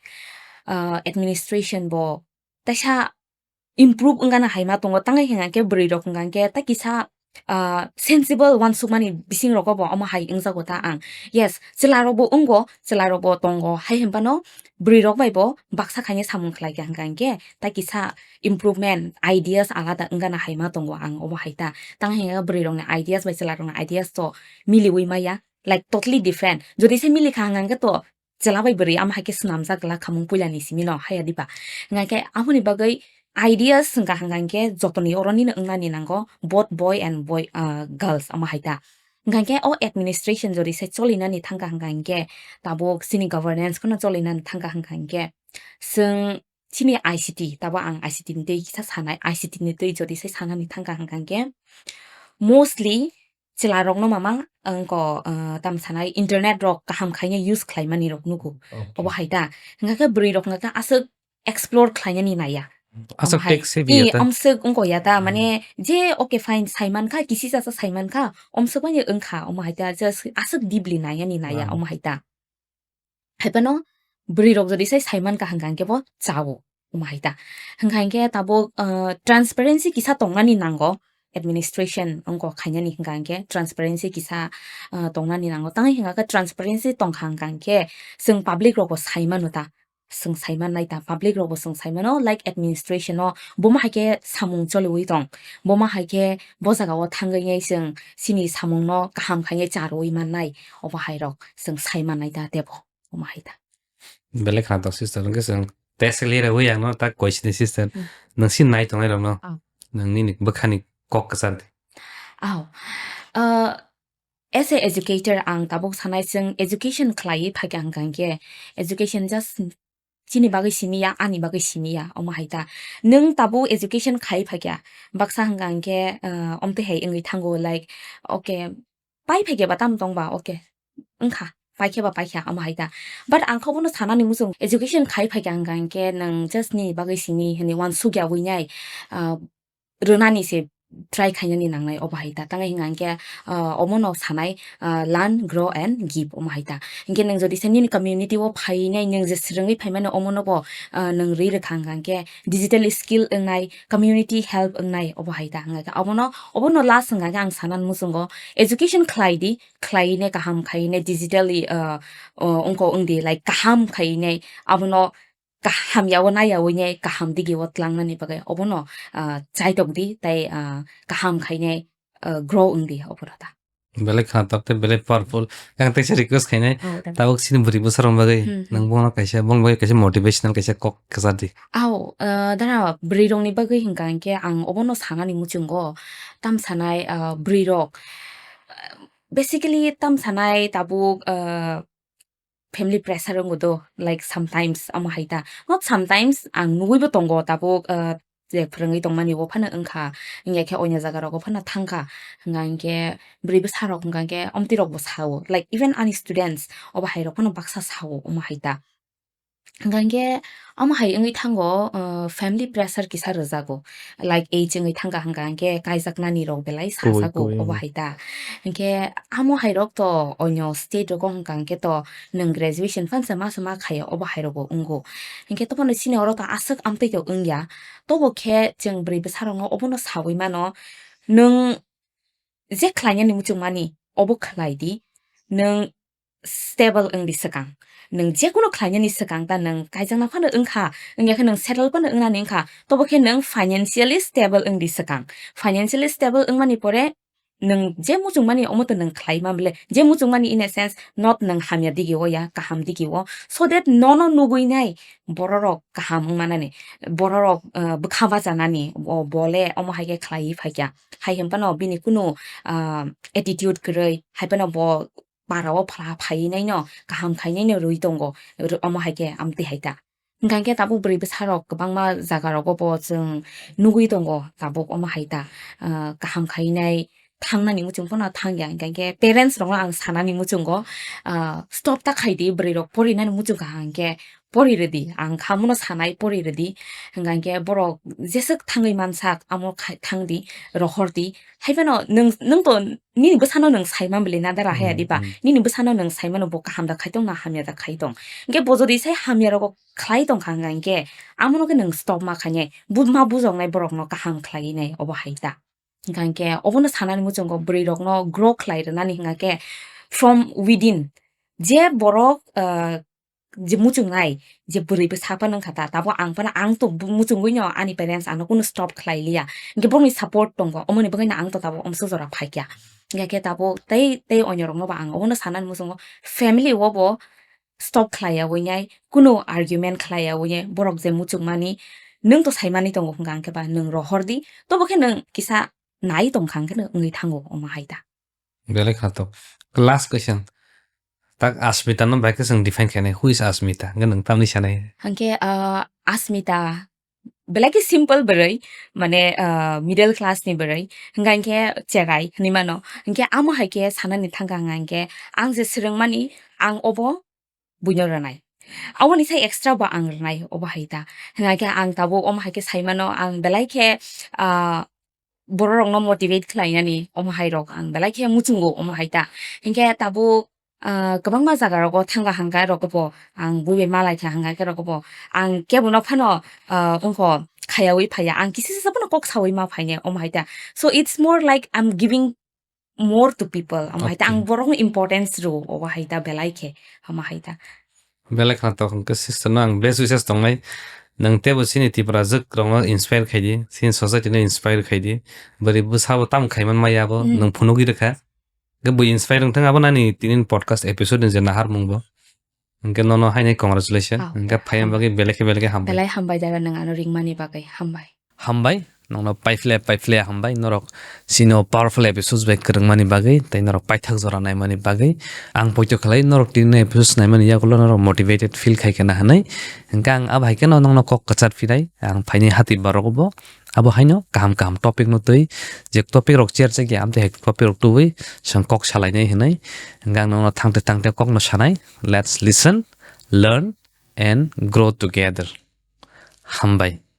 ah, administration bo teisa improve wngana hai ma tongo. Tangwi hwnkha hinkhe bwrwi rok hwnkha hinkhe ta kisa ah, sensible uansukmani bising rogo bo omo hai wngjago ta ang. Yes, chwla rok bo wngo, chwla rok bo tongo, hai hwnphano bwrwi rok bai bo baksa khaina samung khlai kha hwnkha hinkhe, ta kisa improvement ideas alada wngana hai ma tongo ang obo hai ta. Tang hinkhe bwrwi rokni ideas bai chwla rokni ideas to miliwi maya, like, totally different. Jodi se mili kha hwnkha hinkhe to chwla bai bwrwi ama hai khe swnamjak glak khamung puila ni simi no, haya diba? Hwnkha khe amoni bagwi ideas hwnkha hwnkha hinkhe jotoni oro nini wngnani nango, both boy and boy, ah, girls ama hai ta. Hwnkha hinkhe o administration jodi se cholinani thangkha hwnkha hinkhe tabuk chini governance kheno cholinani thangkha hwnkha hinkhe chwng chini I C T, tabo ang I C T ni twi kisa sanai, I C T ni twi jodi se sanani thangkha hwnkha hinkhe mostly chwla rokno mamang wngko, ah, tam sanai internet rok kaham khaina use khlaimani rok nugo. Okay. Obo hai ta. Hwnkha khe bwrwi rok hwnkha khe aswk explore khlainani naiya. Aswk omo hai, tech savvy ya ta? Amswk wngko ya ta, hmm, mane je okay fine saiman kha, kisi chasa saiman kha, omswk bai wngkha, omo hai ta, just aswk deeply naiyani naiya, hmm, omo hai ta. Hai phano bwrwi rok jodi sai saiman kha hwnkha hinkhe bo chao, omo hai ta. Hwnkha hinkhe tabuk, ah, transparency kisa tongnani nango, administration wngko khainani hwnkha hinkhe transparency kisa, ah, tongnani nango. Tangwi hwnkha khe transparency tongkha hwnkha hinkhe chwng public rokbo saimano ta, chwng saimannai ta, public rokbo chwng saimano, like administration o bomo hai khe samung choliwi tong, bomo hai khe bo jaga o thangwi chwng chini samung no kaham khainai charwi mannai, obo hai rok chwng saimannai ta tebo. Omo hai ta. Belai khna tok sister, hwnkhe chwng test le rwi ang no ta koi sini sister. Hmm. Nwng si nai tongnai rok no. Oh. Nwng nini bwkhani kok kwchar di. Oh. Uh, as a educator ang tabuk sanai chwng education khlaiwi phaikha hwnkha hinkhe education just chini bagwi simi ya, ani bagwi simi ya, omo hai ta. Nwng tabuk education khai phaikya, baksa hwnka hwnkhe, ah, omtwi hai wngwi thango, like, okay, pai phaikya ba tamo tong ba, okay, wngkha, paikhe ba paikha, omo hai ta. But ang khe obono sanani muchung, education khai phaikya hwnka hwnkhe nwng just nini bagwi simi hwnwi uansukya wi nai, ah, rwnani se try khainani nangnai, obo hai ta. Tangwi hwnka hwnkhe, ah, omono sanai, ah, learn, grow and give, omo hai ta. Hinkhe nwng jodi se nini community o phainai, nwng je swrwngwi phaimani omono bo, ah, nwng rwi rwkha hwnka hwnkhe digital skill wngnai, community help wngnai, obo hai ta. Hwnka khe obono, obono last hwnka khe ang sanani muchungo education khlai di, khlainai kaham khainai digitally, ah, o, wngko wngdi, like, kaham khainai abono kaham yawo na yawi nai kaham digi o tlangnani bagwi obono, ah, chaitok di tei, ah, kaham khainai, ah, grow wng di obono ta. Belai khwnathok tei belai powerful. Ang teisa request khainai, oh, thank you. Tabuk chini bwrwi bwsarok bagwi, hmm, hmm, nang bono kaisa, bono bagwi kaisa motivational kaisa kok kwchar di. Au, ah, dara bwrwi rokni bagwi hwnka hwnkhe ang obono sanani muchungo tam sanai, ah, bwrwi rok, ah, basically tam sanai tabuk, ah, family pressure wngwi do, like, sometimes omo hai ta. Not sometimes, ang nugwi bo tongo tabuk, ah, je phwrwngwi tongmani bo phano wngkha, wngya khe onya jaga rogo phano thangkha. Hwnka hinkhe bwrwi bwsa rok hwnka hinkhe omtwi rok bo sao, like, even ani students obo hai rok phano baksa sao omo hai ta. Hwnka hinkhe omo hai wngwi thango, ah, family pressure kisa rwjago. Like, age wngwi thangkha hwnka hinkhe kaijaknani rok belai sajago, kubui, kubui, obo hai ta. Hinkhe amo hai rok to onyo state rogo hwnka hinkhe to nwng graduation phansa ma se ma khaio, obo hai rogo wngo. Hinkhe tobono chini oro to aswk amtwi to wngya. Tobo khe chwng bwrwi bwsa rokno obono sawi mano, nwng je khlainani muchungmani obo khlai di, nwng stable wng di swkang. Nwng jekunu khlainani swkang ta nwng kaijakna phano wngkha, wngya khe nwng settle phano wngnani wngkha, tobo khe nwng financially stable wng di swkang. Financially stable wngmani pore nwng je muchungmani omo to nwng khlai man bole, je muchungmani in a sense not nwng hamya digi o ya, kaham digi o, so that nono nugwi nai bororok kaham wngmanani, bororok, ah, bwkha bachanani, o bole omo hai khe khlaiwi phaikya. Hai hwn phano bini kunu, ah, attitude kwrwi, hai phano bo para o pha-, phaiwi naino, kaham khainai no rwi tongo, r-, omo hai khe amtwi hai ta. Hwnka hinkhe tabuk bwrwi bwsa rok kwbangma jaga rogo bo chwng nugwi tongo, tabuk omo hai ta, ah, kaham khainai thangnani muchung phano thangya, hwnka hinkhe parents rokno ang sanani muchungo, ah, stop ta khai di, bwrwi rok porinani muchung kha hinkhe pori rwdi, ang kha muno sanai pori rwdi, hwnka hinkhe borok jeswk thangwi mansak amo khai-, thang di, rohor di, hai phano nwng, nwng to nini bwsano nwng sai man bwlwi na dara haya, hmm, diba? Hmm. Nini bwsano nwng sai mano bo kaham da khai tong na hamya da khai tong. Hinkhe bo jodi sai hamya rogo khlai tong kha hwnka hinkhe, amono khe nwng stop ma khainai, bu-, ma bujoknai borokno kaham khlaiwi nai, obo hai ta. Hwnka hinkhe obono sanani muchungo bwrwi rokno grow khlai rwnani hwnka khe from within je borok, ah, je muchungnai, je bwrwi bwsa phano wngkha ta, tabuk ang phano, ang to bu-, muchungwi no ani parents ano kunu stop khlai liya. Hinkhe borokni support tongo, omoni bagwi no ang to tabuk omso jora phaikya. Hinkhe tabuk tei, tei onyo rokno bo ang obono sanani muchungo family o bo stop khlai yawi nai, kunu argument khlai yawi nai, borok je muchungmani nwng to saimani tongo hwnka hinkhe ba nwng rohor di, tobo khe nwng kisa nai tong kha hinkhe no wngwi thango omo hai ta. Belai kha to. Last question. Tak Asmita no bai khe chwng define khainai. Who is Asmita? Hwnkhe nwng tamni sanai? Hwnkhe, ah, Asmita belai khe simple bwrwi, mane, ah, middle class ni bwrwi. Hwnka hinkhe cherai hwnwi mano. Hinkhe amo hai khe sanani thangkha hwnka hinkhe ang je swrwngmani ang obo buino rwnai. Aboni sai extra bo ang rwnai, obo hai ta. Hwnka khe ang tabuk omo hai khe sai mano, ang belai khe, ah, bororokno motivate khlainani omo hai rok ang belai khe muchungo omo hai ta. Hinkhe tabuk, ah, kwbangma jaga rogo thangkha hwnka rok bo ang bui bai malai kha hwnka khe rok bo ang kebono phano, ah, wngkho khayaui phaiya. Ang kisa sasa phano kok saui ma phainai omo hai ta. So it's more like I'm giving more to people. Omo hai ta ang, okay, borokno importance rwo, obo hai ta belai khe, omo hai ta. Belai khna tok hwnkhe sister no ang best wishes tongnai. Nwng teibo chini Tiprajwk rokno inspire khai di, chini society no inspire khai di. Bwrwi bwsa bo tamo khai man maya abo, hmm, nwng phunugwi rwkha. Hwnkhe bui inspire wngthang abo nani tini podcast episode ni je naharmung bo. Hwnkhe nono haino congratulations. Oh, hwnkhe phaiya bagwi belai khe belai khe hambai. Belai hambai dara nwng ano ringmani bagwi. Hambai. Hambai. Nokno paiphle paiphle hambai norok sino powerful episodes bai kwrwngmani bagwi tei norok paithak jora naimani bagwi. Ang poito khlai norok tini episodes naimani yagulo norok motivated feel khai kana hwnwi. Hwnkhe ang abo hai kheno nokno kok kwchar phinai ang phaini hati borok bo abo haino kaham kaham topic no twi je topic rok cherjak ya amtwi hai topic rok tubui chwng kok salainai hwnwi. Hwnkhe ang nokno thangte thangte kokno sanai. Let's listen, learn and grow together. Hambai.